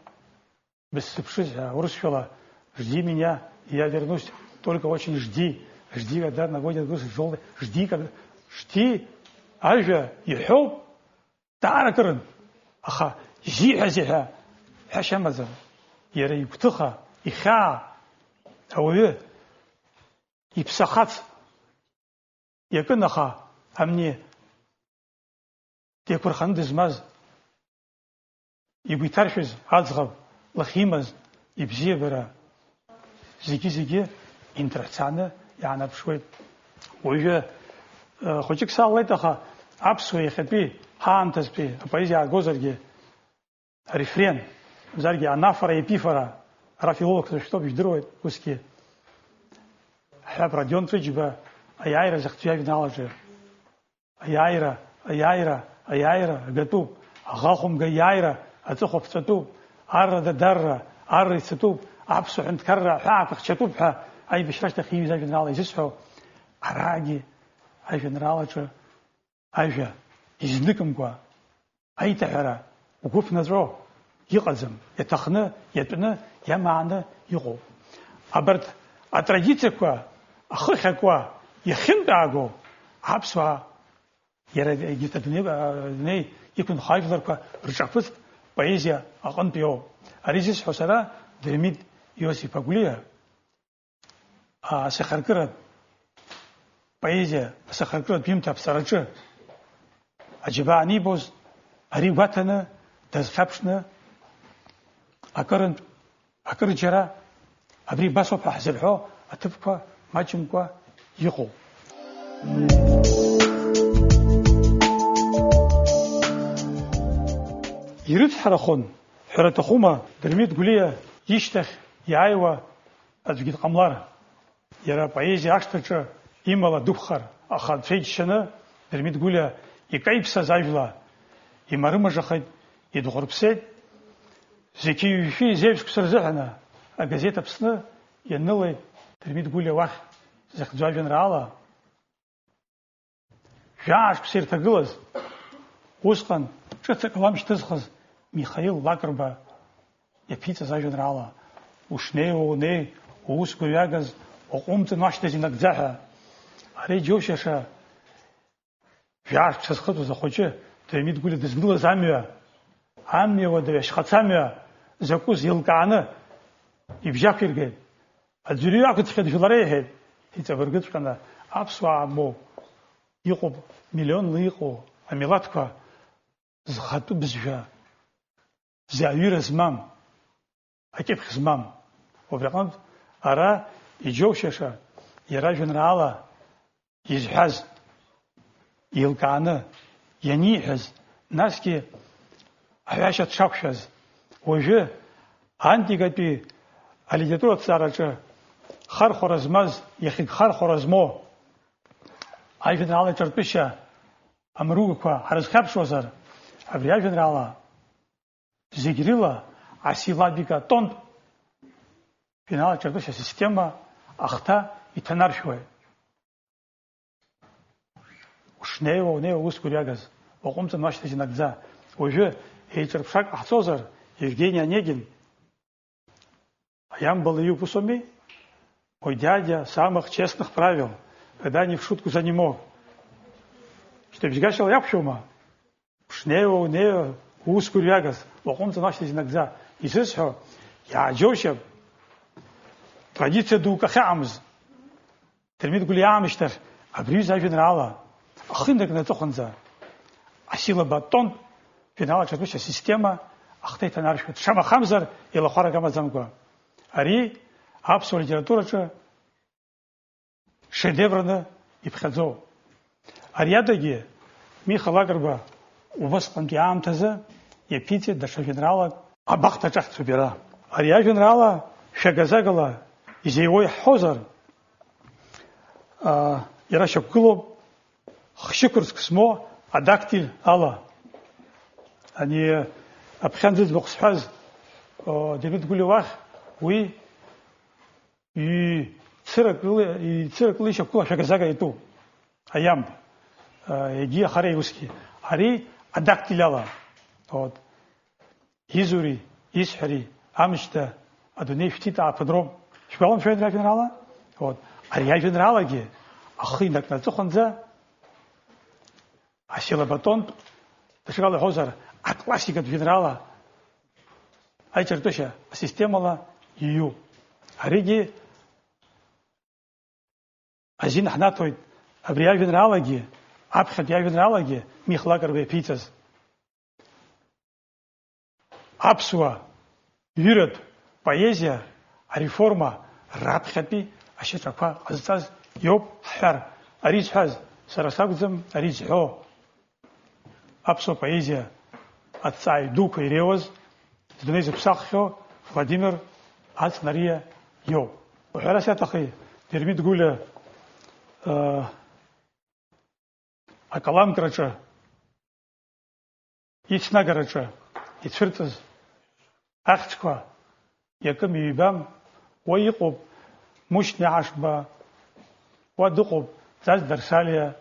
Бысзыԥшыз ҳәа, урысшәала, «Жди меня, я вернусь, только очень жди, жди, когда наводят груз тяжёлый, жди, когда», жди, ажәа иҳәоуп, даара акырын, аха изиҳәазеи ҳәа ҳәашьа амаӡам. Иара игәҭыха, ихьаа, ауаҩы иԥсахац иакын, аха амни деиқәырханы дызмаз, игәы иҭаршәыз аӡӷаб лахь имаз ибзиабара зегьы-зегьы инҭырҳәцааны иаанарԥшуеит. Уажәы, э, хәыҷык салалеит, аха аԥсуа иахьатәи ҳаамҭазтәи апоезиа ааргозаргьы, арефрен, мамзаргьы анафара-епифара, ара филологцәа шәтәоуп, ижәдыруеит усгьы. Ҳҳәап, Родион Ҵәыџьба аиааира захьӡу иажәеинраалаҿы. Аиааира, аиааира, аиааира агатәуп, аӷа хәымга иааира аҵыхәа ԥҵәатәуп, арра дадарра, арра ицатәуп, аԥсуа ҳәынҭқарра аҳәаақәа хьчатәуп ҳәа аибашьра ашьҭахь ииҩыз ажәеинраала изысҳәо, араагьы ажәеинраалаҿы ажәа изныкымкәа аиҭаҳәара угәы ԥнаҵәо иҟаӡам, иаҭахны, иатәны, иамааны иҟоуп. Абарҭ атрадициақәа ахы ахьакуа, иахьынтәааго аԥсуаа, иара егьырҭ адунеи, адунеи иқәынхо ажәларқәа рҿаԥыцтә поезиа аҟынтә иоуп. Ари зысҳәо сара Дырмит Иосиф-иԥа Гәлиа, асахьаркыратә поезиа асахьаркыратә ҩымҭа аԥҵараҿы аџьабаа анибоз, ари гәаҭаны дазхьаԥшны акырынтә, акырџьара абри басоуп ҳәа ҳзырҳәо аҭыԥқәа маҷымкәа иҟоуп. Ирыцҳарахон, ҳәара аҭахума, Дырмит Гәлиа ишьҭахь иааиуа аӡәгьы дҟамлар. Иара апоезиа ашҭаҿы имала дықәхар, аха анцәа иџьшьаны Дырмит Гәлиа икаиԥсаз ажәла имарымажахеит, идҟәырԥсеит. Зқьи ҩажәи зеижә шықәса рзыҳәаны агазеҭ Аԥсны ианнылеит Дырмит Гәлиа уахь зыхьӡу ажәеинраала. Жәаа шықәса ирҭагылаз, усҟан ҿыц акалам шьҭызхыз Михаил Лакрба иаԥиҵаз ажәеинраала, ушнеиуа унеи, уус гәырҩагаз, уаҟәымҵын уашьҭахь инагӡа ҳәа. Ари џьоушьаша, жәаа шықәса зхыҵуаз ахәыҷы, Дырмит Гәлиа дызгылаз амҩа, амҩа уадаҩ ашьхацамҩа закәыз еилкааны ибжьы ақәиргеит. Аӡәырҩы ақәыӡхьеит, жәлар реиҳәеит, иҵабыргыҵәҟьаны аԥсуаа моу, иҟоуп, миллионла иҟоу амилаҭқәа зхатәы бызшәа, зааҩыра змам, акьыԥхь змам. Убри аҟнытә ара иџьоушьаша, иара жәеинраала изҳәаз, еилкааны ианиҳәаз, насгьы аҳәашьа дшақәшәаз, уажәы антикатәи алитература аҭҵаараҿы хархәара змаз, иахьагь хархәара змоу ажәеинраала аҿартәышьа амругақәа ҳрызхьаԥшуазар, абри ажәеинраала зегь рыла асиллабика тонтә финал аҿартәышьа асистема ахҭа иҭанаршәуеит. Ушнеиуа, унеиуа ус гәырҩагаз, уаҟәымҵын уашьҭахь инагӡа. Уажәы еиҿырԥшрак ҟаҳҵозар, Евгений Онегин, аиамбала иуп, ус ауми? Мой дядя самых честных правил, когда не в шутку занемог. Шьҭыбжьгашьала иақәшәома? Ушнеиуа, унеиуа, уус гәырҩагаз, уаҟәымҵын уашьҭахь инагӡа. Изысҳәо, иааџьоушьап, традициа дук ахьаҟамыз. Дырмит Гәлиа аамышьҭахь абри аҩыза ажәеинраала ахы инаркны аҵыхәанӡа асиллабатонтә финал аҿартәышьа асистема ахҭа иҭанаршәуеит, шамахамзар, еилахәарак амаӡамкәа. Ари аԥсуа литератураҿы шедеврны иԥхьаӡоуп. Ари адагьы Миха Лакрба убасҟантәи аамҭазы иаԥиҵеит даҽа жәеинраалак, абахҭаҿ ахьӡуп иара. Ари ажәеинраала шәага-загала изеиуоу иаҳҳәозар, аа, иара шьақәгылоуп хшьықәырцк змоу адактиль ала. Ани аԥхьан зыӡбахә сҳәаз, о, Демид Гәлиа уахь, уи ицыракылы, ицыракылы ишьақәгылоу ашәага-зага иатәуп. Аиамб, а, егьи ахареи усгьы. Ари адактиль ала. Вот. Изури, исҳәари, амшьҭа, адунеи шәҭит ааԥынроуп. Шәгәаламшәои ари ажәеинраала? Вот. Ари ажәеинраалагьы ахы инаркны аҵыхәанӡа асилабатонтә, даҽакала иҳәозар, аклассикатә жәеинраала аиҿартәышьа асистемала иҩуп. Аригьы азин ҳнаҭоит абри ажәеинраалагьы, аԥхьатәи ажәеинраалагьы Михлак ргәы иаԥиҵаз. Аԥсуа ҩыратә поезиа ареформа раԥхьатәи ашьаҿақәа ҟазҵаз иоуп ҳҳәар, ари зҳәаз сара сакәӡам, ари зҳәо аԥсуа поезиа аҭҵааҩ дуқәа иреиуаз, зыдунеи зыԥсаххьоу Владимир Ацнариа иоуп. Уҳәарас иаҭахи, Дырмит Гәлиа, э, акаламкраҿы, ицнагараҿы ицәырҵыз ахьӡқәа иакым-ҩбам, уа иҟоуп Мушьни Ашба, уа дыҟоуп Ӡаӡ Дарсалиа,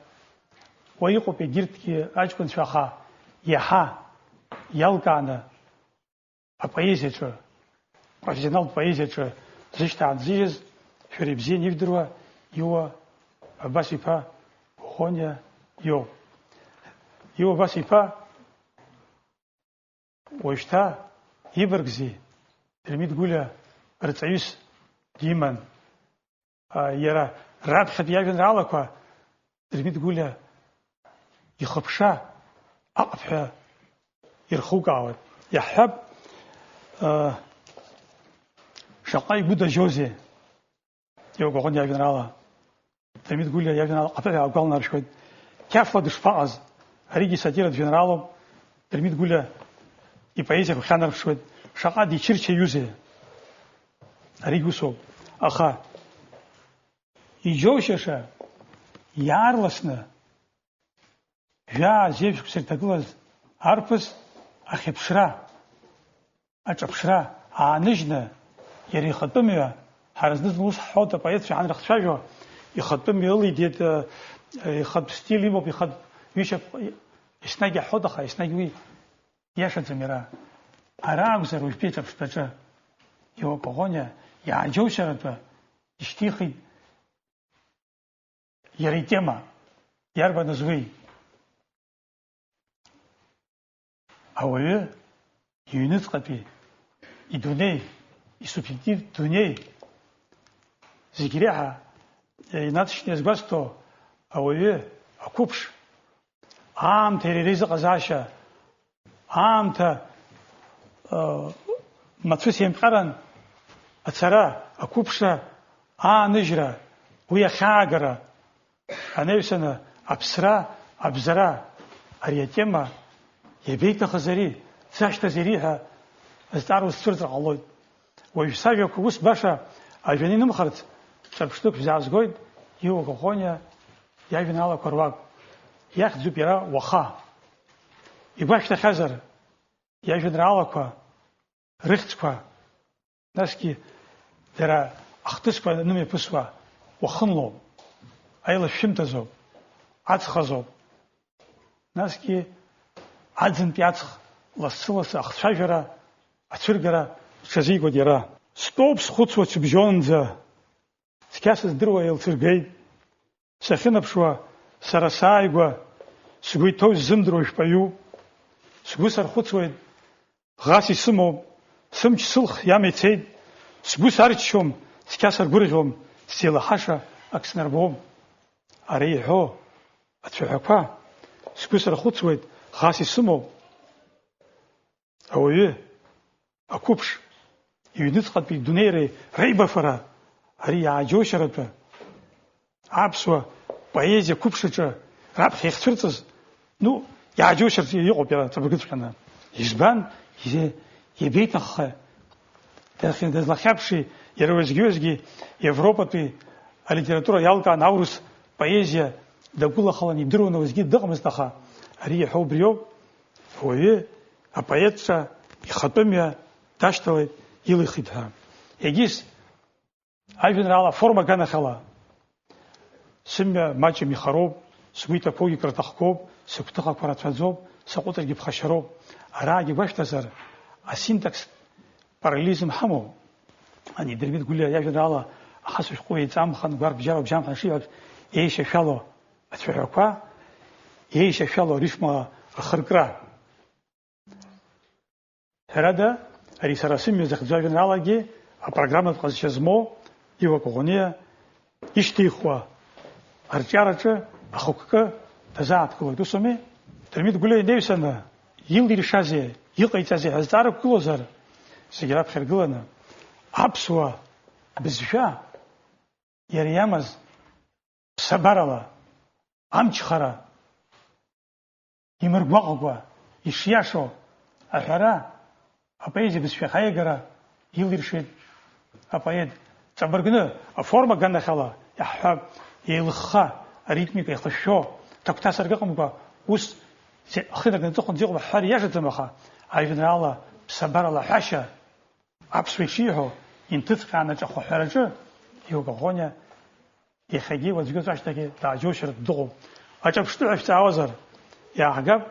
уа иҟоуп егьырҭгьы аҷкәынцәа, аха иаҳа иалкааны апоезиаҿы, профессионалтә поезиаҿы зышьҭаанзыжьыз, шәара ибзианы ижәдыруа Иуа Абас-иԥа Ӷониа иоуп. Иуа Абас-иԥа уажәшьҭа ибаргзи, Дырмит Гәлиа рҵаҩыс диман. А, иара раԥхьатәи иажәеинраалақәа Дырмит Гәлиа ихыԥша аҟыԥҳәа ирхукаауеит. Иаҳҳәап, э, шаҟа игәы дажьозеи. Иоуп Коӷониа иажәеинраала. Дырмит Гәлиа иажәеинраала ҟаԥыҳәа агәаланаршәоит. Қьафла дышԥаҟаз, аригьы сатиратә жәеинраалоуп. Дырмит Гәлиа ипоезиа агәхьанарԥшуеит. Шаҟа дичырчаҩузеи. Аригь усоуп. Аха иџьоушьаша, иаарласны, жәаа-зеижә шықәса ирҭагылаз арԥыс ахьыԥшра, аҿаԥшра ааныжьны, иара ихатәы мҩа, ҳара зны-зынла ус ҳҳәоит, апоетцәа иҳанрыхцәажәо, ихатәы мҩа ылигеит, э, ихатә стиль имоуп, ихатә ҩышьап, еснагь иаҳҳәоит, аха еснагь уи иашаӡам иара. Ара акәзар, уажәтәи аҿаԥштәаҿы, Иоуп Коӷониа иааџьоушьаратәы ишьҭихит иара итема, иарбаныз уи? Ауаҩы иҩныҵҟатәи идунеи, исубъективтә дунеи, зегь реиҳа инаҵшьны иазгәасҭо ауаҩы, ақәыԥш, аамҭа иара изыҟазаашьа, аамҭа, ы, мацәыс еимҟьаран ацара, ақәыԥшра, ааныжьра, уи ахьаагара, анаҩсаны аԥсра, абзара, ари атема иабеиҭахыз ари, дзашьҭаз иари ҳәа азҵаара узцәырҵыр ҟалоит. Уажә сажәақәа ус баша ажәаны инымхарц, ҿырԥштәык шәзаазгоит, Иуа Коӷониа иажәеинраалақәа руак. Иахьӡуп иара уаха. Игәашәҭахьазар, иажәеинраалақәа рыхьӡқәа, насгьы дара ахҭысқәа анымҩаԥысуа уахынлоуп, аилашәшәымҭазоуп, аҵх азоуп. Насгьы аӡынтәи аҵх лассы-лассы ахцәажәара, ацәыргара рҽазикуеит иара. Стәоуп схәыцуа цыбжьонӡа, цқьа сыздыруа еилцыргеит. Сахьынаԥшуа, сара сааигәа, сгәы иҭоу сзымдыруа жәпаҩуп. Сгәы сархәыцуеит, ӷас исымоуп, сымч сылх иама ицеит. Сгәы сарччом, цқьа саргәырӷьом, сзеилаҳаша ак снарбом. Ара иҳәо ацәаҳәақәа, сгәы сархәыцуеит, ӷас исымоуп. Ауаҩы, ақәыԥш, иҩныҵҟатәи дунеи реибафара, ари иааџьоушьаратәы, аԥсуа поезиа қәыԥшаҿы раԥхьа иахьцәырҵыз, ну, иааџьоушьартә иҟоуп иара ҵабыргыҵәҟьаны. Избан? Изе-, иабеиҭахха, дахьи-, дызлахьаԥши, иара уеизгьы-уеизгьы Европатәи алитература иалкаан аурыс поезиа дагәылахалан идыруан, уеизгьы дыҟамызт, аха ари иаҳәо убриоуп. Ауаҩы апоетцәа ихатәы мҩа дашьҭалеит, илихит ҳәа. Егьыс, ажәеинраала аформа аганахьала, сымҩа маҷым ихароуп, сгәы иҭақәоугьы крыҭахқәоуп, сыгәҭыхақәа рацәаӡоуп, саҟәыҵыргьы ԥхашьароуп. Араагьы гәашәҭазар, асинтакстә параллелизм ҳамоуп. Ани Дырмит Гәлиа иажәеинраала ахацәа шәҟәы еиҵамхан, гәарԥ бжьароуп, бжьамхан шиҳәаз, еишьашәало ацәаҳәақәа, еишьашәало арифма рхыркра. Ҳәарада, ари сара сымҩа захьӡу ажәеинраалагьы апрограмматә ҟазшьа змоу Иуа Коӷониа ишьҭихуа арҿиараҿы ахықәкы дазааҭгылоит, ус ауми? Дырмит Гәлиа инаҩсаны, илиршазеи, иҟаиҵазеи ҳәа зҵаара ықәгылозар, зегь раԥхьа иргыланы, аԥсуа бызшәа иара иамаз ԥсабарала, амчхара, имыргәаҟкәа ишиашоу аҳәара, апоезиа бызшәахь аиагара илиршеит апоет. Ҵабыргны, аформа аганахьала иаҳҳәап, еилыхха, аритмика еихышәшәо, ҭагәҭасырк ыҟамкәа, ус зе-, ахы инаркны аҵыхәан зыҟоуп ҳҳәар ииашаӡам, аха ажәеинраала ԥсабарала аҳәашьа, аԥсуа ишиҳәо, инҭыҵҟьааны аҿахәы аҳәараҿы, Иуа Коӷониа иахьагьы уаҵәгьы-уаҵәашьҭахьгьы дааџьоушьартә дыҟоуп. Аҿырԥштәы ҳәа шәҵаауазар, иааҳгап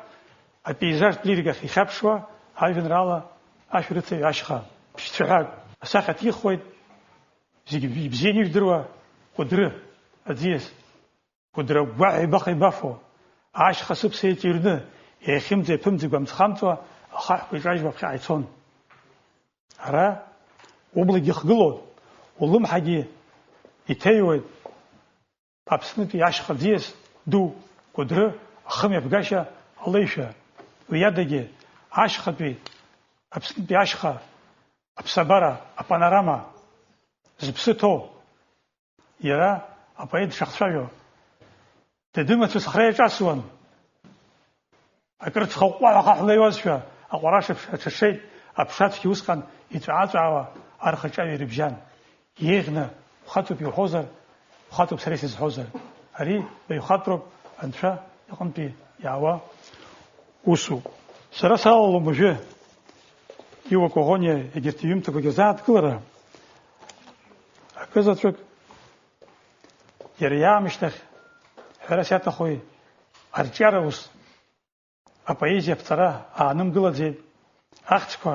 апеизажтә лирикахь ихьаԥшуа ажәеинраала Ашәарыцаҩ ашьха. Ԥшьцәаҳәак асахьа ҭихуеит, зегьы ибзианы ижәдыруа Кәыдры аӡиас. Кәыдры агәгәаҳәа ибаха-ибафо, ашьха сыԥса еиҵыҩрны, еихьымӡа-еиԥымӡа игәамҵхамҵуа ахаҳәқәа иҿажьуа аԥхьаҟа ицон. Ара ублагьы ихгылоит, улымҳагьы иҭеиуеит Аԥснытәи ашьха ӡиас, ду, Кәыдры, ахымҩаԥгашьа алеишәа, уи адагьы ашьхатәи Аԥснытәи ашьха, аԥсабара, апанорама, зыԥсы ҭоу, иара апоет дшахцәажәо, дыдымацәыс хра иаҿасуан. Акыр цхаҟәҟәаҳәа ахаҳә леиуазшәа, аҟәараш аҽа-, аҽаҽеит, аԥша цқьа усҟан иҵәаа-ҵәаауа архаҿаҩа ирыбжьан. Еиӷьны, ухаҵоуп иуҳәозар, ухаҵоуп сара исызҳәозар. Ари баҩхатәроуп Анцәа иҟынтәи иаауа усуп. Сара салалом уажәы Иуа Коӷониа егьырҭ иҩымҭақәагьы рзааҭгылара. Акызаҵәык, иара иаамышьҭахь, ҳәарас иаҭахуи, арҿиара ус апоезиа аԥҵара аанымгылаӡеит, ахьӡқәа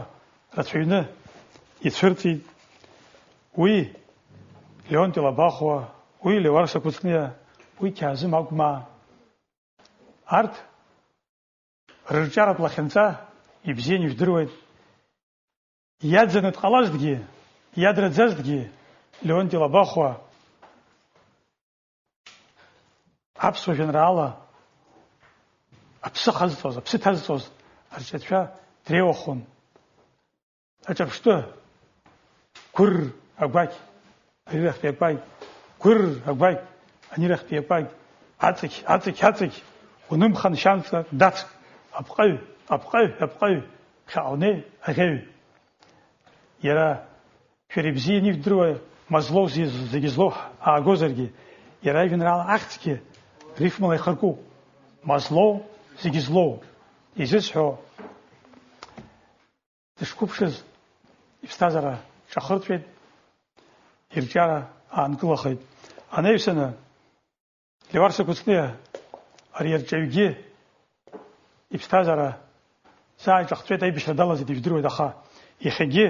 рацәаҩны ицәырҵит. Уи Леонти Лабахәуа, уи Леуарса Кәыҵниа, уи Қьаазым Агәмаа. Арҭ рырҿиаратә лахьынҵа ибзианы ижәдыруеит. Иаӡаны дҟалазҭгьы, иадраӡазҭгьы, Леонти Лабахәуа аԥсуа жәеинраала аԥсы хазҵоз, аԥсы ҭазҵоз арҿиацәа дреиуахон. Аҿырԥштәы, гәырр, агәақь, арирахьтәи акәакь, гәырр, агәақь, анирахьтәи акәакь, аҵықь, аҵықь, аҵықь, унымхан шьанҵа дацк, апҟаҩ, апҟаҩ, апҟаҩ, ԥхьаҟа унеи, аӷьеҩ. Иара, шәара ибзианы ижәдыруа, мазлоу зи-, зегьы злоу ҳ-, аагозаргьы, иара ижәеинраала ахьӡгьы рифмала ихаркуп. Мазлоу, зегьы злоу. Изысҳәо, дышқәыԥшыз, иԥсҭазаара ҿахырҵәеит, ирҿиара аанкылахеит. Анаҩсаны, Леуарса Кәыҵниа ари арҿиаҩгьы иԥсҭазаара зааиҿахҵәеит, аибашьра далаӡит, ижәдыруеит, аха иахьагьы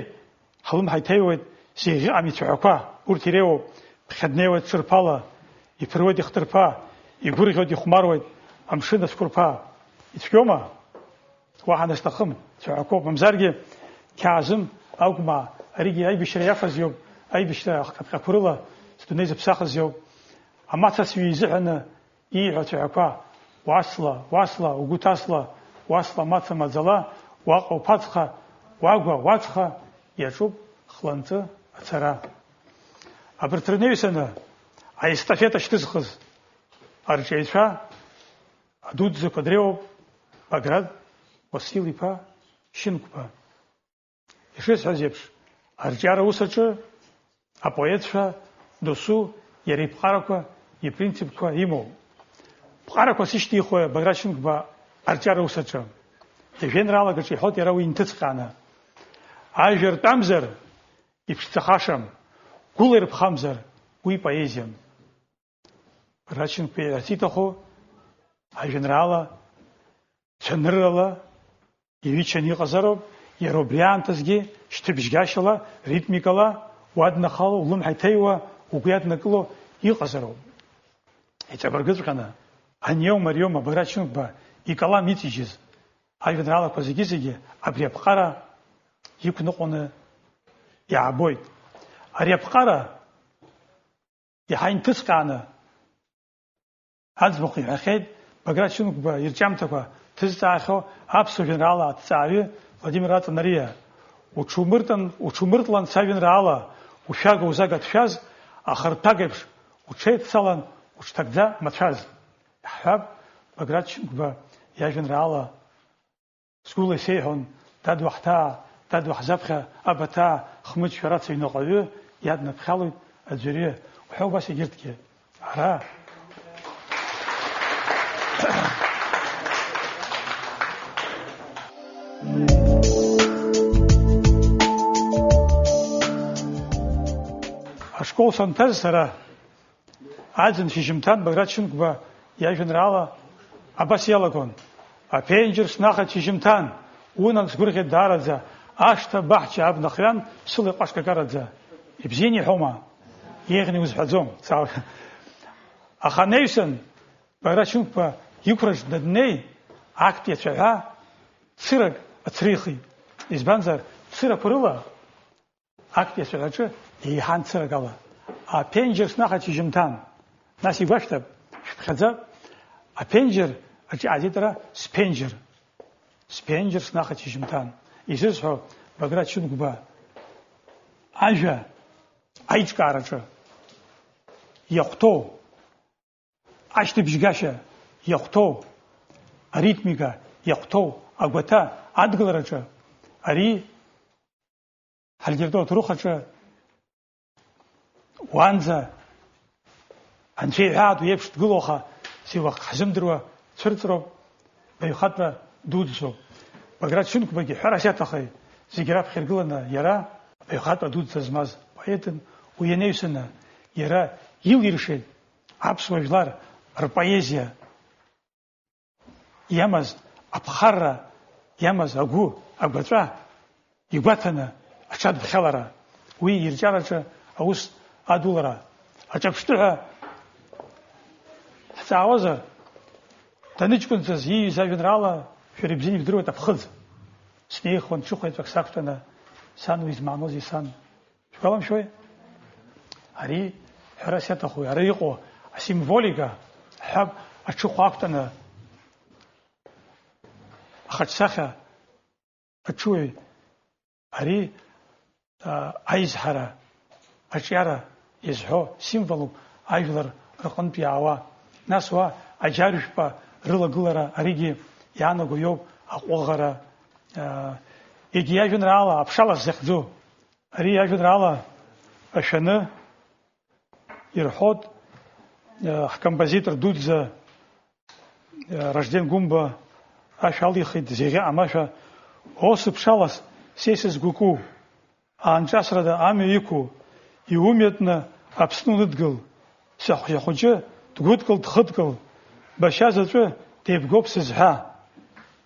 ҳлымҳа иҭеиуеит, зегь ыҟам ицәаҳәақәа, урҭ иреиуоуп, ԥхьа днеиуеит ҽырԥала, иԥыруеит ихҭырԥа, игәырӷьоит, ихәмаруеит амшын ацәқәырԥа. Ицәгьоума? Уаҳа насҭахым, цәаҳәақәоуп. Мамзаргьы, Қьаазым Агәмаа, аригьы аибашьра иафаз иоуп, аибашьра ахҟьаԥҟьақәа рыла сдунеи зыԥсахыз иоуп. Амацасҩы изыҳәаны ииҳәо ацәаҳәақәа, уасла, уасла, угәы ҭасла, уасла маца маӡала, уаҟа уԥацха, уагәа уацха, иаҿуп хланҵы ацара. Абарҭ рнаҩсаны аестафета шьҭызхыз арҿиаҩцәа адуӡӡақәа дреиуоуп Баграт Уасил-иԥа Шьынқәба. Ишысҳәаз еиԥш, арҿиара ус аҿы апоетцәа досу иара иԥҟарақәа, ипринципқәа имоуп. Ԥҟарақәас ишьҭихуа Баграт Шьынқәба арҿиара ус аҿы. Ижәеинраалак аҿы иҳәоит иара уи инҭыҵҟьааны. Ажәа ртәамзар, иԥшӡахашам, гәыла ирԥхамзар, уи поезиам. Рачынтәи иац иҭаху ажәеинраала цәаныррала иҩычаны иҟазароуп, иара убри аамҭазгьы шьҭыбжьгашьала, ритмикала, уаднахало, улымҳа иҭеиуа, угәы иаднакыло иҟазароуп. Иҵабыргыҵәҟьаны, аниоума, ариоума, Баграт Шьынқәба икалам иҵыжьыз ажәеинраалақәа зегьы-зегьы абри аԥҟара иқәныҟәаны иаабоит. Ари аԥҟара иаҳа инҭыҵҟьааны аӡбахә иҳәахьеит Баграт Шьынқәба ирҿиамҭақәа ҭызҵаахьоу аԥсуа жәеинраала аҭҵааҩы Владимир Аҵанариа. Уҽумыртын, уҽумыртлан сажәеинраала, ушәага-узага ҭшәаз, ахырҭәага еиԥш уҽеидцалан, уҽҭагӡа мацәаз. Иаҳҳәап, Баграт Шьынқәба иажәеинраала. Сгәыла исеиҳәон, дад уаҳҭаа, дад уаҳзаԥхьа, абаҭаа, хмыҷ шәарацаҩныҟаҩы иаднаԥхьалоит аӡәырҩы, уҳәа убас егьырҭгьы. Ара. Ашкол санҭаз сара, аӡын шьыжьымҭан Баграт Шьынқәба иажәеинраала абас иалагон: аԥенџьыр снахат шьыжьымҭан, унан сгәырӷьеит даараӡа, ашҭа баҳча абна хҩан, сыла иҟәашкакараӡа. Ибзианы иҳәома? Еиӷьны иузҳәаӡом, саал-, аха анаҩсан Баграт Шьынқәба иқәраҿ даннеи, актәи ацәаҳәа цырак ацрихит. Избанзар, цырақәа рыла актәи ацәаҳәаҿы еиҳан цырак ала. Аԥенџьыр снахат шьыжьымҭан. Нас игәашәҭап, шәыԥхьаӡа, Аԥенџьыр аҿы иҟаҵеит ара сԥенџьыр. Сԥенџьыр снахеит шьыжьымҭан. Изысҳәо, Баграт Шьынқәба, ажәа аиҿкаараҿы иахәҭоу, ашьҭыбжьгашьа иахәҭоу, аритмика иахәҭоу агәаҭа адгылараҿы ари ҳалитературатә ҭоурых аҿы уаанӡа анцәа иҳәаатәу еиԥш дгылоу, аха зегь уахк ҳзымдыруа цәырҵроуп, баҩхатәра дуӡӡоуп. Баграт Шьынқәбагьы ҳәарас иаҭахеи, зегь раԥхьа иргыланы иара баҩхатәра дуӡӡа змаз поетын, уи ианаҩсаны иара илиршеит аԥсуа жәлар рпоезиа иамаз аԥхарра, иамаз агәы, агәаҵәа игәаҭаны аҽадԥхьалара, уи ирҿиараҿы аус адулара аҿырԥштәы ҳәа ҳҵаауазар, даныҷкәынҵаз ииҩыз ажәеинраала шәара ибзианы ибдыруеит, Аԥхыӡ. Снеихуан ҽыхәаҩҵәак сақәтәаны, сан уи змааноузеи, сан? Шәгәаламшәои? Ари, ҳәарас иаҭаху, ара иҟоу асимволика, ҳҳәап, аҽыхәа ақәтәаны, ахаҿсахьа аҽуаҩ, ари, а, аизҳара, аҿиара иазҳәо символуп ажәлар рҟынтә иаауа. Нас уа аџьаржәпа рылагылара, аригьы иаанаго иоуп аҟәыӷара, а, егьи иажәеинраала аԥшалас захьӡу. Ари иажәеинраала ашәаны ирҳәоит, э, ҳкомпозитор дуӡӡа, э, Ражден Гәымба ашәа алихит, зегьы амашәа, о, сыԥшалас, се сызгәыку, аанҿасрада амҩа иқәу, иумҩатәны Аԥсны уныдгыл, саҳәшьа хәыҷы дгәыдкыл, дхыдкыл, башьа заҵәы деибгоуп сызҳәа,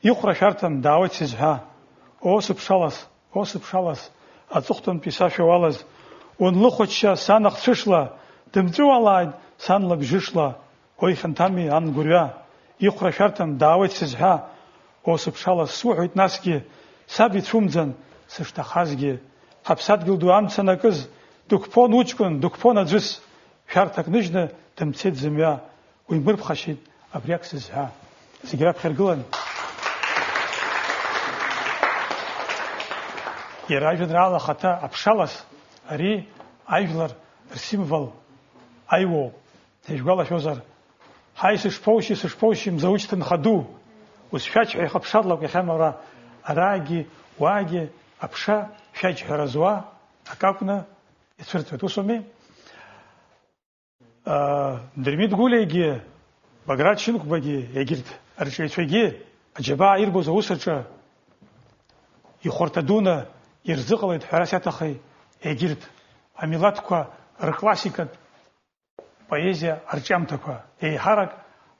ихәра шәарҭам, даауеит сызҳәа, о, сыԥшалас, О, сыԥшалас, аҵыхәтәантәи сашәа уалаз, унлыхәачча сан ахцәышла, дымҵәыуалааит сан лабжышла, ой, хьанҭами ан гәырҩа, ихәра шәарҭам, даауеит сызҳәа. О, сыԥшалас, суҳәоит насгьы, саб ицәумӡан, сышҭахазгьы. Ҳаԥсадгьыл ду амца анакыз, дықәԥон уҷкәын, дықәԥон аӡәыс, шәарҭак ныжьны дымцеит зымҩа. Уимырԥхашьеит, абриак сызҳәа. Зегь раԥхьа иргылан. Иара ажәеинраала ахаҭа аԥшалас, ари ажәлар рсимвол аиуоуп. Ишәгәалашәозар, ҳаи, сышԥоушьи, сышԥоушьи, мзауч ҭынха ду! Ус шәаџьҳәа ихыԥшадлак иахьамоу ара, араагьы, уаагьы аԥша шәаџьҳәара зуа акакәны ицәырҵуеит. Усоуми? Дырмит Гәлиагьы, Баграт Шьынқәбагьы, егьырҭ рҿиаҩцәагьы аџьабаа ирбоз аус аҿы ихәарҭа дуны ирзыҟалеит ҳәарас иаҭахи, егьырҭ амилаҭқәа рклассикатә поезиа арҿиамҭақәа, еиҳарак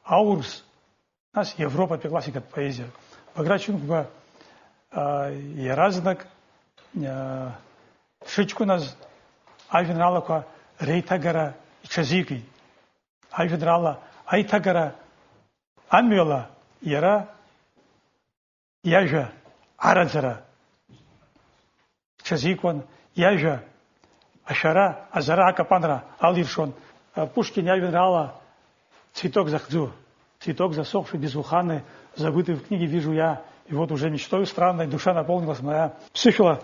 аурыс, нас Европатәи аклассикатә поезиа. Баграт Шьынқәба, аа, иаразнак, аа, дшыҷкәыназ ажәеинраалақәа реиҭагара иҽазикит. Ажәеинраала аиҭагара амҩала иара иажәа араӡара иҽазикуан, иажәа ашәара, азара, акапанра алиршон. Пушкин иажәеинраала Цветок захьӡу. Цветок засохший, безуханный, забытый в книге вижу я, и вот уже мечтою странной душа наполнилась моя. Ԥсышәала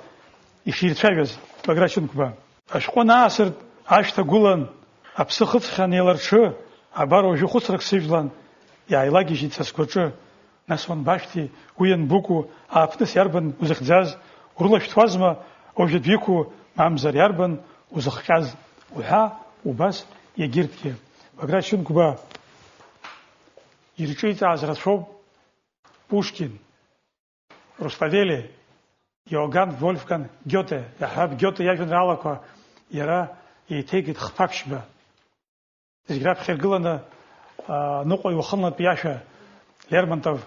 иширцәажәаз Баграт Шьынқәба. Ашәҟәы анаасырт, ашә ҭагәылан, аԥсы хыҵхьан еиларҽы, абар уажәы хәыцрак сыжәлан, иааилагьежьит са сгәаҿы. Нас уанбашәҭи, уи ианбыкәу, ааԥныс иарбан узыхьӡаз, урылашәҭуазма уажәытә иқәу, мамзар иарбан узыхҟьаз? Уҳәа убас иагьырҭгьы. Баграт Шьынқәба ирҿиҵааз рацәоуп Пушкин, Руставели, Иоганн Вольфганг Гиоте, иаҳҳәап, Гиоте иажәеинраалақәа иара еиҭеигеит хԥа-ԥшьба. Зегь раԥхьа иргыланы, аа, ныҟәаҩ уахынлатәи ашәа, Лермонтов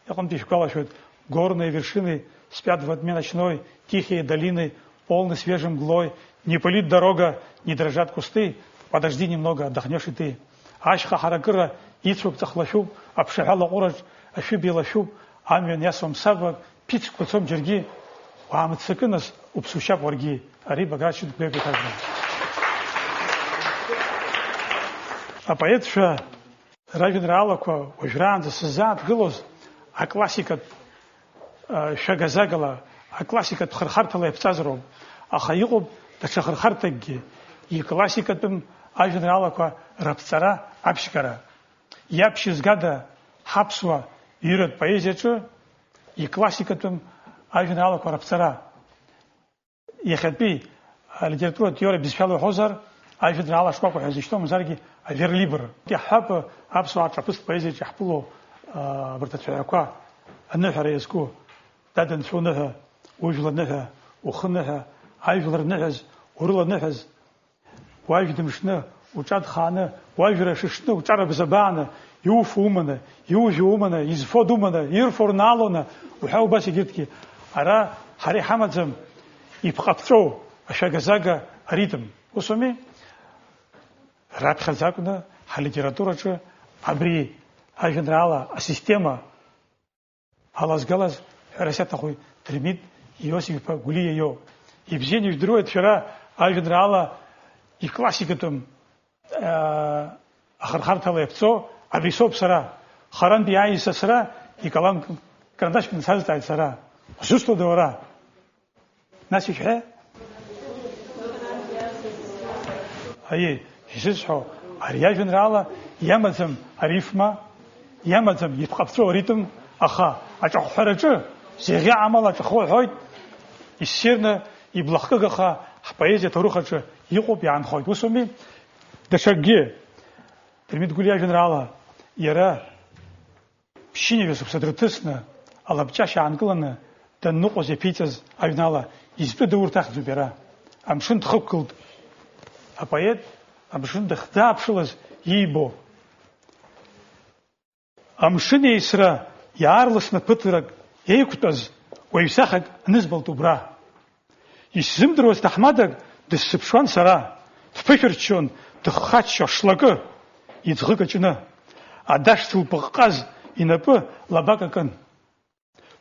иҟынтәи ишәгәалашәоит, «Горные вершины спят во тьме ночной, тихие долины полны свежей мглой, не пылит дорога, не дрожат кусты, подожди немного, отдохнёшь и ты». Ашьха ҳаракыра ицәоуп, ҵых лашәуп, аԥшаҳәа лаҟәыраҿ ашәыб еилашәуп, амҩан иасуам сабак, ԥицқәа цом џьаргьы, уаамыццакы нас, уԥсушьап уаргьы, ари Баграт Шьынқәба иажәа. Апоетцәа Ражәеинраалақәа уажәраанӡа сыззааҭгылоз аклассикатә, а, шәагазагала, аклассикатә хырхарҭала иаԥҵаз роуп, аха иҟоуп даҽа хырхарҭакгьы, иклассикатәым ажәеинраалақәа раԥҵара аԥшьгара. Иаԥшьызгада ҳаԥсуа ҩыратә поезиаҿы иклассикатәым ажәеинраалақәа раԥҵара? Иахьатәи алитературатә теориа бызшәала уҳәозар, ажәеинраала шкәакәа ҳәа зышьҭоу, мамзаргьы аверлибр. Иаҳҳәап, аԥсуаа рҿаԥыцтә поезиаҿы иаҳԥыло, аа, абарҭ ацәаҳәақәа, аныҳәара иазку, дад анцәа уныҳәа, ужәла ныҳәа, ухы ныҳәа, ажәлар ныҳәаз, урыла ныҳәаз, уажә дымшны, уҿа дхааны, уажәра шышны, уҿара бзабааны, иуфо уманы, иужәуа уманы, изфо думаны, ирфо рнаалоны, уҳәа убас егьырҭгьы. Ара ҳара иҳамаӡам иԥҟаԥҵәоу ашәагазага аритм. Ус ауми? Раԥхьаӡа акәны ҳалитератураҿы абри ажәеинраала асистема алазгалаз ҳәарас иаҭаху Дырмит Иосиф-иԥа Гәлиа иоуп. Ибзианы ижәдыруеит шәара ажәеинраала иклассикатәым, аа, ахырхарҭала иаԥҵоу абри соуп сара. Харантә иааиз сасра икалам карандашьк сазҵааит сара. Узусҭода уара? Нас ишәҳәа? Аиеи, ишысҳәо, ари ажәеинраала иамаӡам арифма, иамаӡам иԥҟаԥҵәо аритм, аха аҿахәҳәараҿы зеӷьа амала аҿахәы аҳәоит, иссирны иблахкыгаха ҳпоезиа аҭоурых аҿы иҟоуп, иаанхоит. Ус ауми? Даҽакгьы, Дырмит Гәлиа иажәеинраала иара ԥшьынҩажәа шықәса дрыҭысны, алабҷашьа аанкыланы данныҟәоз иаԥиҵаз ажәеинраала изтәыда урҭ ахьӡуп иара. Амшын дхықәгылт. Апоет амшын дахьӡааԥшылаз иибо. Амшын еисра иаарласны ԥыҭрак еиқәтәаз уаҩ сахьак анызбалт убра. Исзымдыруаз ҭаҳмадак дысзыԥшуан сара, дԥышәырччон, дыххаччо ашлакы, иӡӷы каҷны. Адаш зылпыҟҟаз инапы лабак акын.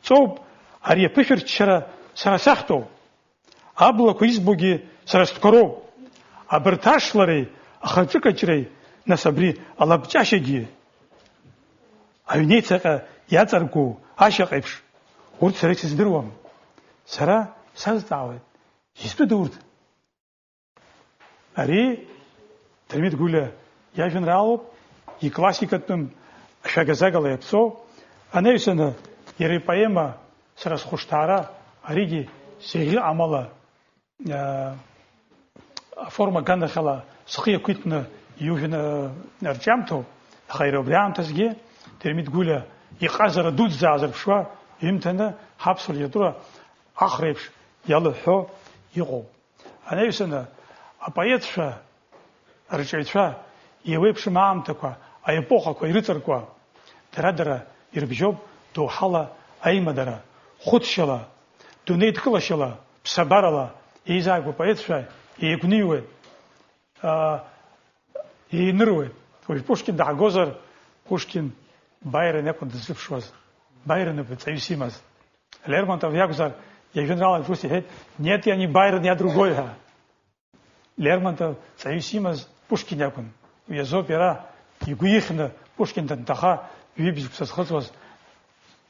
Ҵоуп, ари аԥышәырччара сара сахьтәоуп. Аблақәа избогьы сара стәқәа роуп. Абарҭ ашлареи ахаҿыкаҷреи, нас абри алабҷашьагьы, аҩнеицаҟьа иаҵаргәоу ашьаҟеиԥш, урҭ сара исыздыруам. Сара сазҵаауеит, изтәыда урҭ? Ари Дырмит Гәлиа иажәеинраалоуп, иклассикатәым ашәагазагала иаԥҵоу, анаҩсаны иара ипоема Сара схәышҭаара, аригьы зегьы амала, аа, аформа аганахьала схы иақәиҭны иужәны, аа, рҿиамҭоуп, аха иара убри аамҭазгьы Дырмит Гәлиа иҟазара дуӡӡа аазырԥшуа иҩымҭаны ҳаԥсуа литература ахреиԥш иалыҳәҳәо иҟоуп. Анаҩсаны апоетцәа, арҿиаҩцәа, еиуеиԥшым аамҭақәа, аепохақәа ирыҵаркуа, дара-дара ирыбжьоуп доуҳала аимадара, хәыцшьала, дунеидкылашьала, ԥсабарала еизааигәоу апоетцәа еигәныҩуеит, аа, еиныруеит. Уажә Пушкин дааҳгозар, Пушкин Баирон иакәын дыззыԥшуаз, Баирон иоуп ҵаҩыс имаз. Лермонтов иакәзар, иажәеинраалаҿ ус иҳәеит, нет, я не Байрон, я другой ҳәа. Лермонтов ҵаҩыс имаз Пушкин иакәын. Уи азоуп иара игәы ихьны Пушкин данҭаха, ҩажәа шықәса зхыҵуаз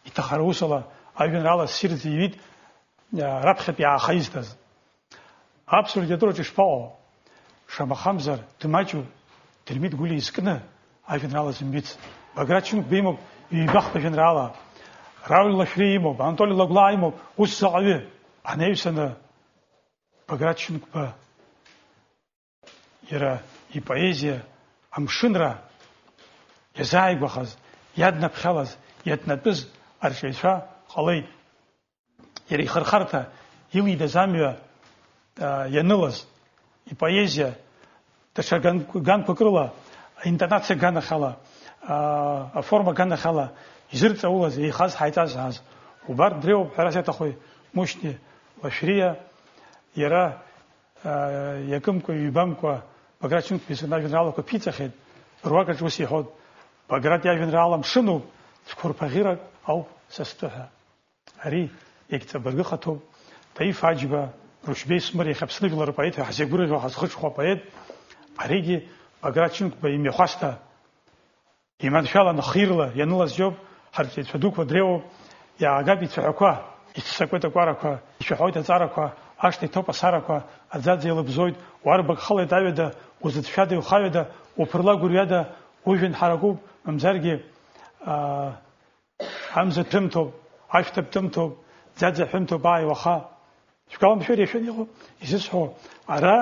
иҭахара усала ажәеинраала ссирӡа иҩит, а, раԥхьатә иааха изҭаз. Аԥсуа литератураҿы ишԥаҟоу? Шамахамзар, дмаҷуп, Дырмит Гәлиа изкны ажәеинраала зымбиц. Баграт Шьынқәба имоуп ҩба-хԥа жәеинраала. Рауль Лашәриа имоуп, Анатоли Лагәлаа имоуп, ус заҟаҩы. Анаҩсаны Баграт Шьынқәба иара ипоезиа амшынра иазааигәахаз, иаднаԥхьалаз, иатәнатәыз арҿиаҩцәа ҟалеит. Иара ихырхарҭа илидаз амҩа, а, ианылаз, ипоезиа даҽа ган-, ганқәак рыла, аинтонациа аганахьала, а, аформа аганахьала изырҵаулаз, еихаз, ҳаиҵазааз, убарҭ дреиуоуп ҳәарас иаҭаху Мушьни Лашәриа, иара, а, иакымкәа, ҩбамкәа, Баграт Шьынқәба изкны ажәеинраалақәа ԥиҵахьеит, руак аҿы ус иҳәоит, Баграт иажәеинраала мшынуп, цәқәырԥа ӷьырак ауп са стәы ҳәа. Ари иагьҵабыргыхаҭоуп, Таиф Аџьба, Рушьбеи Смыр иахьа Аԥсны жәлар рпоет ҳәа ҳзеигәырӷьо ҳазхыҽхәо апоет, аригьы Баграт Шьынқәба имҩахәасҭа Иманшәаланы хирла ианылаз иоуп, ҳарҵаҩцәа дуқәа дреиуоуп, иаагап ицәаҳәақәа, иццакуеит акәарақәа, ицәаҳәоит аҵарақәа, ашҭа иҭоуп асарақәа, аӡаӡа еилыбзоит, уарбак халеит аҩада, узыцәшәада, иухаҩада, уԥырла гәырҩада, ужәҩан ҳаракуп, мамзаргьы, аа, амза ҭымҭоуп, ашәҭ ҭымҭоуп, ӡаӡа ҳәымҭоуп, ааи, уаха. Шәгәаламшәар иашәаны иҟоуп изысҳәо, ара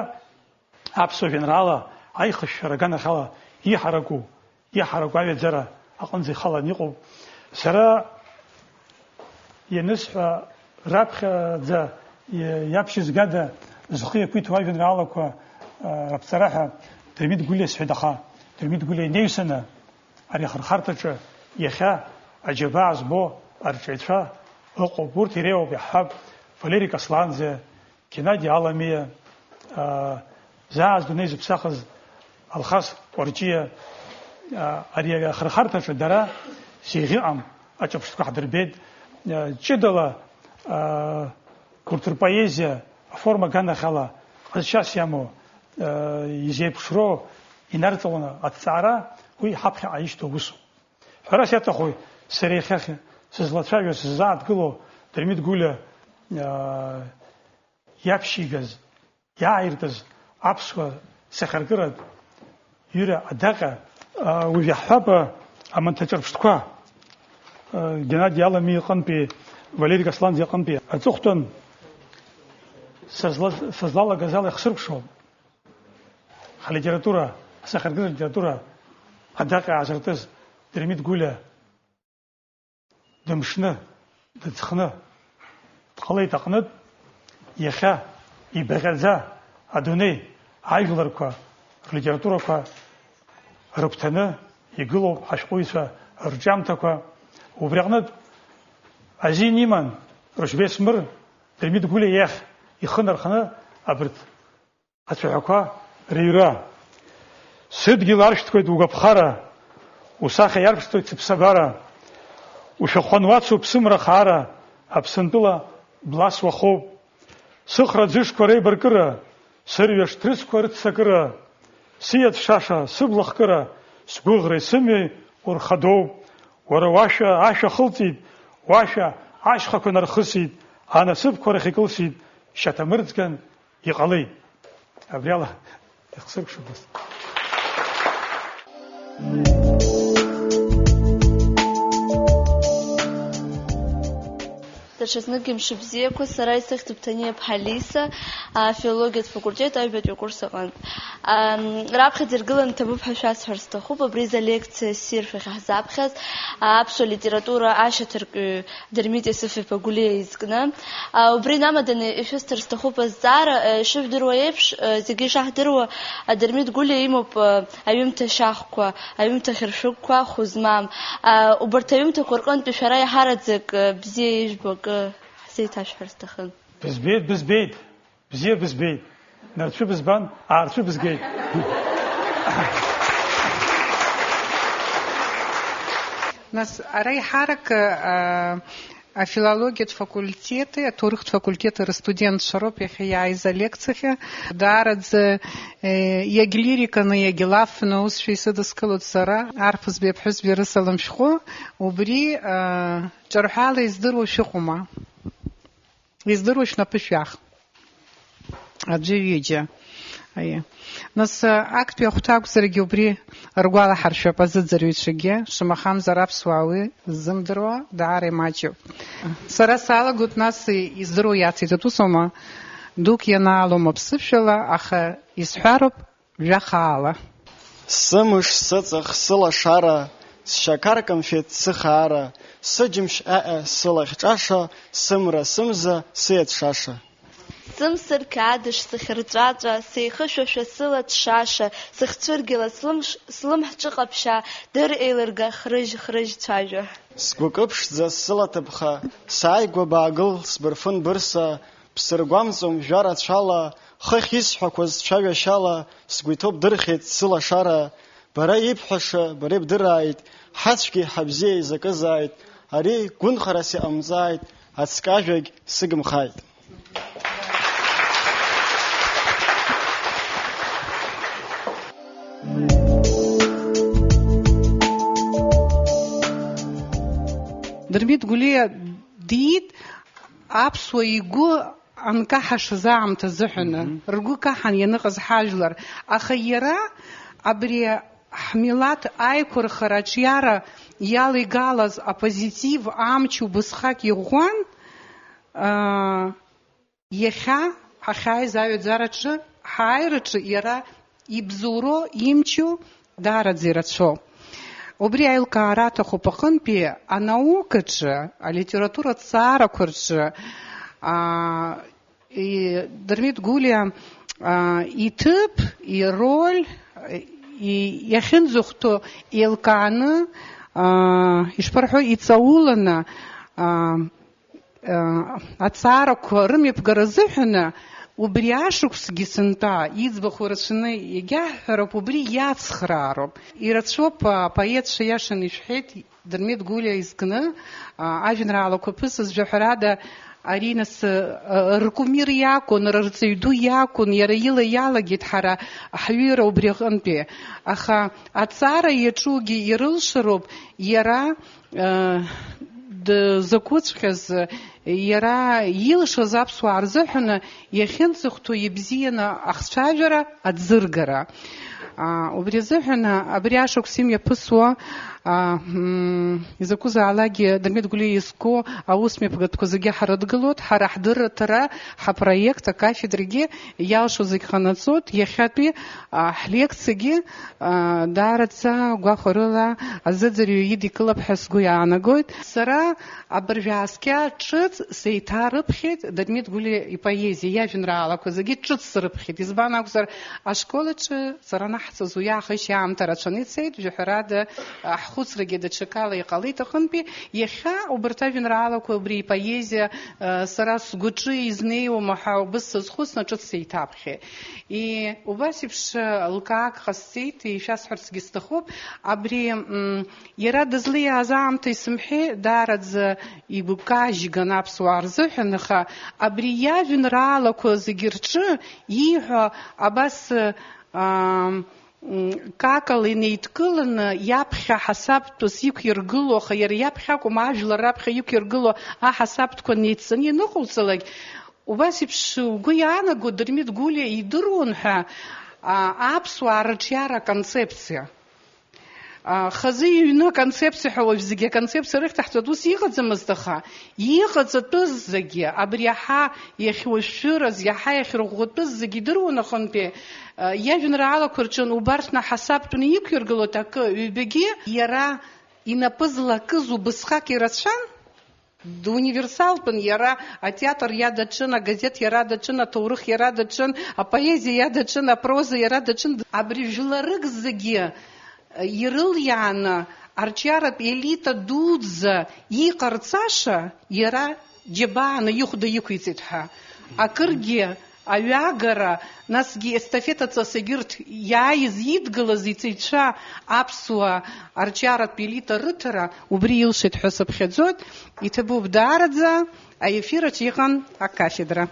аԥсуа жәеинраала аихышәшәара аганахьала иҳараку, иҳараку аҩаӡара аҟынӡа ихалан иҟоуп. Сара ианысҳәа, раԥхьаӡа иаԥшьызгада зхы иақәиҭу ажәеинраалақәа, а, раԥҵара ҳәа Дырмит Гәлиа сҳәеит, аха Дырмит Гәлиа инаҩсаны, ари ахырхарҭаҿы иахьа аџьабаа збо арҿиацәа ыҟоуп. Урҭ иреиуоуп, иаҳҳәап, Валери Касланӡе, Геннади Аламиа, аа, заа здунеи зыԥсахыз Алхас Кәарҷиа, аа, ари ахырхарҭаҿы дара зеиӷьыҟам аҿырԥштәқәа ҳдырбеит. Ҷыдала, аа, урҭ рпоезиа аформа аганахьала ҟазшьас иамоу, аа, изеиԥшроу инарҵауланы аҭҵаара, уи ҳаԥхьаҟа ишьҭоу усуп. Ҳәарас иаҭаху, сара иахьа сызлацәажәо, сыззааҭгыло Дырмит Гәлиа, аа, иаԥшьигаз, иааиртыз аԥсуа сахьаркыратә ҩыра адаҟьа, аа, уажә иаҳҳәап, аманҭаҿырԥштәқәа, аа, Геннади Аламиа иҟынтәи, Валери Касланӡе иҟынтәи аҵыхәтәан сызла-, сызлалагаз ала ихсыркәшоуп. Ҳлитература, ҳсахьаркыратә литература адаҟьа аазыртыз Дырмит Гәлиа дымшны, дыҵхны дҟалеит аҟнытә, иахьа ибаҟьаӡа адунеи ажәларқәа рлитературақәа рыгәҭаны игылоуп ҳашәҟәыҩҩцәа рҿиамҭақәа. Убри аҟнытә азин иман Рушьбеи Смыр Дырмит Гәлиа иахь ихы нарханы абарҭ ацәаҳәақәа рыҩра. Сыдгьыл аршәҭуеит угәаԥхара, усахьа иарԥшӡоит сыԥсабара. Ушәахәан уацуп сымра хаара, Аԥсынтәыла блас уахоуп. Сыхра ӡышқәа реибаркыра, сырҩаш ҭрысқәа рыццакыра, сиаҵә шаша, сыбла хкыра, сгәыӷреи сымҩеи урхадоуп. Уара уашәа ашәа хылҵит, уашәа ашьхақәа нархысит, анасыԥқәа рахь икылсит, шьаҭамырӡган иҟалеит. Абри ала ихсыркәшамызт. Даҽазныкгьы мшыбзиақәа, сара исыхьӡуп Ҭаниа-ԥҳа Лиса, афилологиатә факультет аҩбатәи акурс аҟынтә. Ам, раԥхьаӡа иргыланы ҭабуп ҳәа шәасҳәар сҭахуп, абри изы алекциа ссиршәа ахьаҳзаԥхьаз, аԥсуа литература ашьаҭаркҩы Дырмит Иосиф-иԥа Гәлиа изкны. А, убри инамаданы ишәысҭар сҭахуп азҵаара, а, ишыжәдыруа еиԥш, а, зегьы ишаҳдыруа, а, Дырмит Гәлиа имоуп, а, аҩымҭа шьахәқәа, аҩымҭа хьыршәыгқәа, хәы змам. А, убарҭ аҩымҭақәа рҟынтәи шәара еиҳараӡак, а, бзиа ижәбо акы ҳзеиҭашәҳәар сҭахын. Бызбеит, бызбеит. Бзиа бызбеит. Нарцәы бызбан, аарцәы бызгеит. Нас, ара еиҳарак, а, афилологиатә факультети аҭоурыхтә факультети рыстудентцәа роуп иахьа иааиз алекциахьы. Даараӡа, э, иагьлириканы, иагьлафны аусшәа исыдыскылоит сара, арԥызбеи аԥҳәызбеи рысалам шәҟәы. Убри, а, ҿырҳәала издыруа шәыҟоума? Издыруа шәнапы шәах. Аӡәы ҩыџьа. Аиеи. Нас, а, актәи ахәҭа акәзаргьы убри ргәалаҳаршәап азыӡырҩцәагьы, шамахамзар аԥсуаа уи ззымдыруа даара имаҷуп. Сара салагоит, нас, издыруа иациҵоит, усоума? Дук ианаалом аԥсышәала, аха исҳәароуп, Жәахаала. Сымш, сыҵых, сылашара, сшьақар камфеҭ, сыхаара, сыџьымшь ҟьаҟьа, сылахь ҿаша, сымра, сымза, сыиаҵә шаша. Сымсыр қьаадыш, сыхьырҵәаҵәа, сеихышәашәа, сыла ҭшаша, сыхцәыргьала, слымш-, слымҳа ҿыҟаԥшьаа, дыр еилырга, хрыжь, хрыжь цәажәа. Сгәы кыԥшӡа, сыла ҭыԥха, сааигәа баагыл, сбырфын бырса, Бсыргәамҵуам жәа рацәала, хыхь исҳәақәаз цәажәашьала, сгәы иҭоуп дырхьеит сылашара. Бара ибҳәаша, бара ибдырааит, ҳацәгьеи ҳабзиеи еизакызааит, ари гәынхарас иҟамҵааит, ацкажәагь сыгымхааит. Дырмит Гәлиа диит аԥсуа игәы анкаҳашаз аамҭа азыҳәаны, Мгм. ргәы каҳан ианыҟаз ҳажәлар. Аха иара абри ҳмилаҭ аиқәырхара аҿиара иалеигалаз апозитив амч убысҟак иӷәӷәан, аа, иахьа ҳахьааиз аҩаӡараҿы, ҳааираҿы иара ибзоуроу, имчу даараӡа ирацәоуп. Убри аилкаара аҭахуп аҟынтәи анаукаҿы, алитература ҭҵаарақәа рҿы, аа, и-, Дырмит Гәлиа, аа, иҭыԥ, ироль, и-, иахьынӡахәҭоу еилкааны, аа, ишԥарҳәо, иҵауланы, аа, аа, аҭҵаарақәа рымҩаԥгара азыҳәаны убри ашықәсгьы сынтәа иӡбахә рацәаны иагьаҳҳәароуп, убри иацхраароуп. Ирацәоуп апоетцәа, иашаны ишәҳәеит, Дырмит Гәлиа изкны, а, ажәеинраалақәа ԥысыз, жәаҳәарада, ари нас, а, ркумир иакәын, рырҵаҩ ду иакәын, иара ила иалагеит ҳара ҳҩыра убри аҟынтәи. Аха аҵара иаҿугьы ирылшароуп, иара, а, дызакәыҵәҟьаз, иара илшаз аԥсуаа рзыҳәаны иахьынӡахәҭоу ибзианы ахцәажәара, аӡыргара. Аа, убри азыҳәан, аа, абри ашықәс имҩаԥысуа, аа, м, изакәызаалакгьы Дырмит Гәлиа изку аусмҩаԥгатәқәа зегьы ҳрыдгылоит, ҳара ҳдырраҭара, ҳапроект, акафедрагьы иалшо зегь ҟанаҵоит, иахьатәи, аа, ҳлекциагьы, аа, даараӡа гәахәарыла азыӡырҩы идикылап ҳәа сгәы иаанагоит. Сара абыржә ааскьа ҿыц сеиҭарыԥхьеит Дырмит Гәлиа ипоезиа, иажәеинраалақәа зегьы ҿыц срыԥхьеит. Избан акәзар, ашкол аҿы сара анаҳҵоз уи аахыс аамҭа рацәаны ицеит, жәаҳәарада, ҳхәыцрагьы даҽакала иҟалеит аҟынтәи. Иахьа убарҭ ажәеинраалақәа, убри ипоезиа, сара сгәаҿы изнеиуама ҳәа убыс сазхәыцны ҿыц сеиҭаԥхьеит. И, убас еиԥш, лкаак ҟасҵеит, ишәасҳәарцгьы сҭахуп, абри, м, иара дызлеиааз аамҭа исымҳәеи, даараӡа игәкажьган аԥсуаа рзыҳәан, аха абри иажәеинраалақәа зегьы рҿы ииҳәо абас, аа, м, какала инеидкыланы, иаԥхьа ҳасабтәыс иқәиргыло, аха иара иаԥхьа акәым, ажәлар раԥхьа иқәиргыло аҳасабтәқәа неидҵаны ианыҟауҵалак, убас еиԥш угәы иаанаго Дырмит Гәлиа идыруан ҳәа, а, аԥсуаа рыҿиара аконцепциа. А, хазы иҩны аконцепциа ҳәа уажә зегьы аконцепциа рыхьҭаҳҵоит, ус иҟаӡамызт, аха иҟаҵатәыз зегьы, абри иаҳа иахьуашәшәыраз, иаҳа иахьырӷәӷәатәыз зегьы идыруан аҟынтәи, а, иажәеинраалақәа рҿы убарҭ наҳасабтәны иқәиргылоит акы, ҩбагьы иара инапы злакыз убысҟак ирацәан. Дуниверсалтәын, иара атеатр иадаҿын, агазеҭ иара даҿын, аҭоурых иара даҿын, апоезиа иадаҿын, апроза иара даҿын. Абри жәларык зегьы, э, ирылиааны, арҿиаратә елита дуӡӡа иҟарҵаша иара џьабааны ихәда иқәиҵеит ҳәа. Акыргьы аҩагара, насгьы естафетаҵас егьырҭ иааиз, идгылаз иҵаҩцәа аԥсуа арҿиаратә елита рыҭара убри илшеит ҳәа сыԥхьаӡоит. Иҭабуп даараӡа, аефир аҿы иҟан акафедра.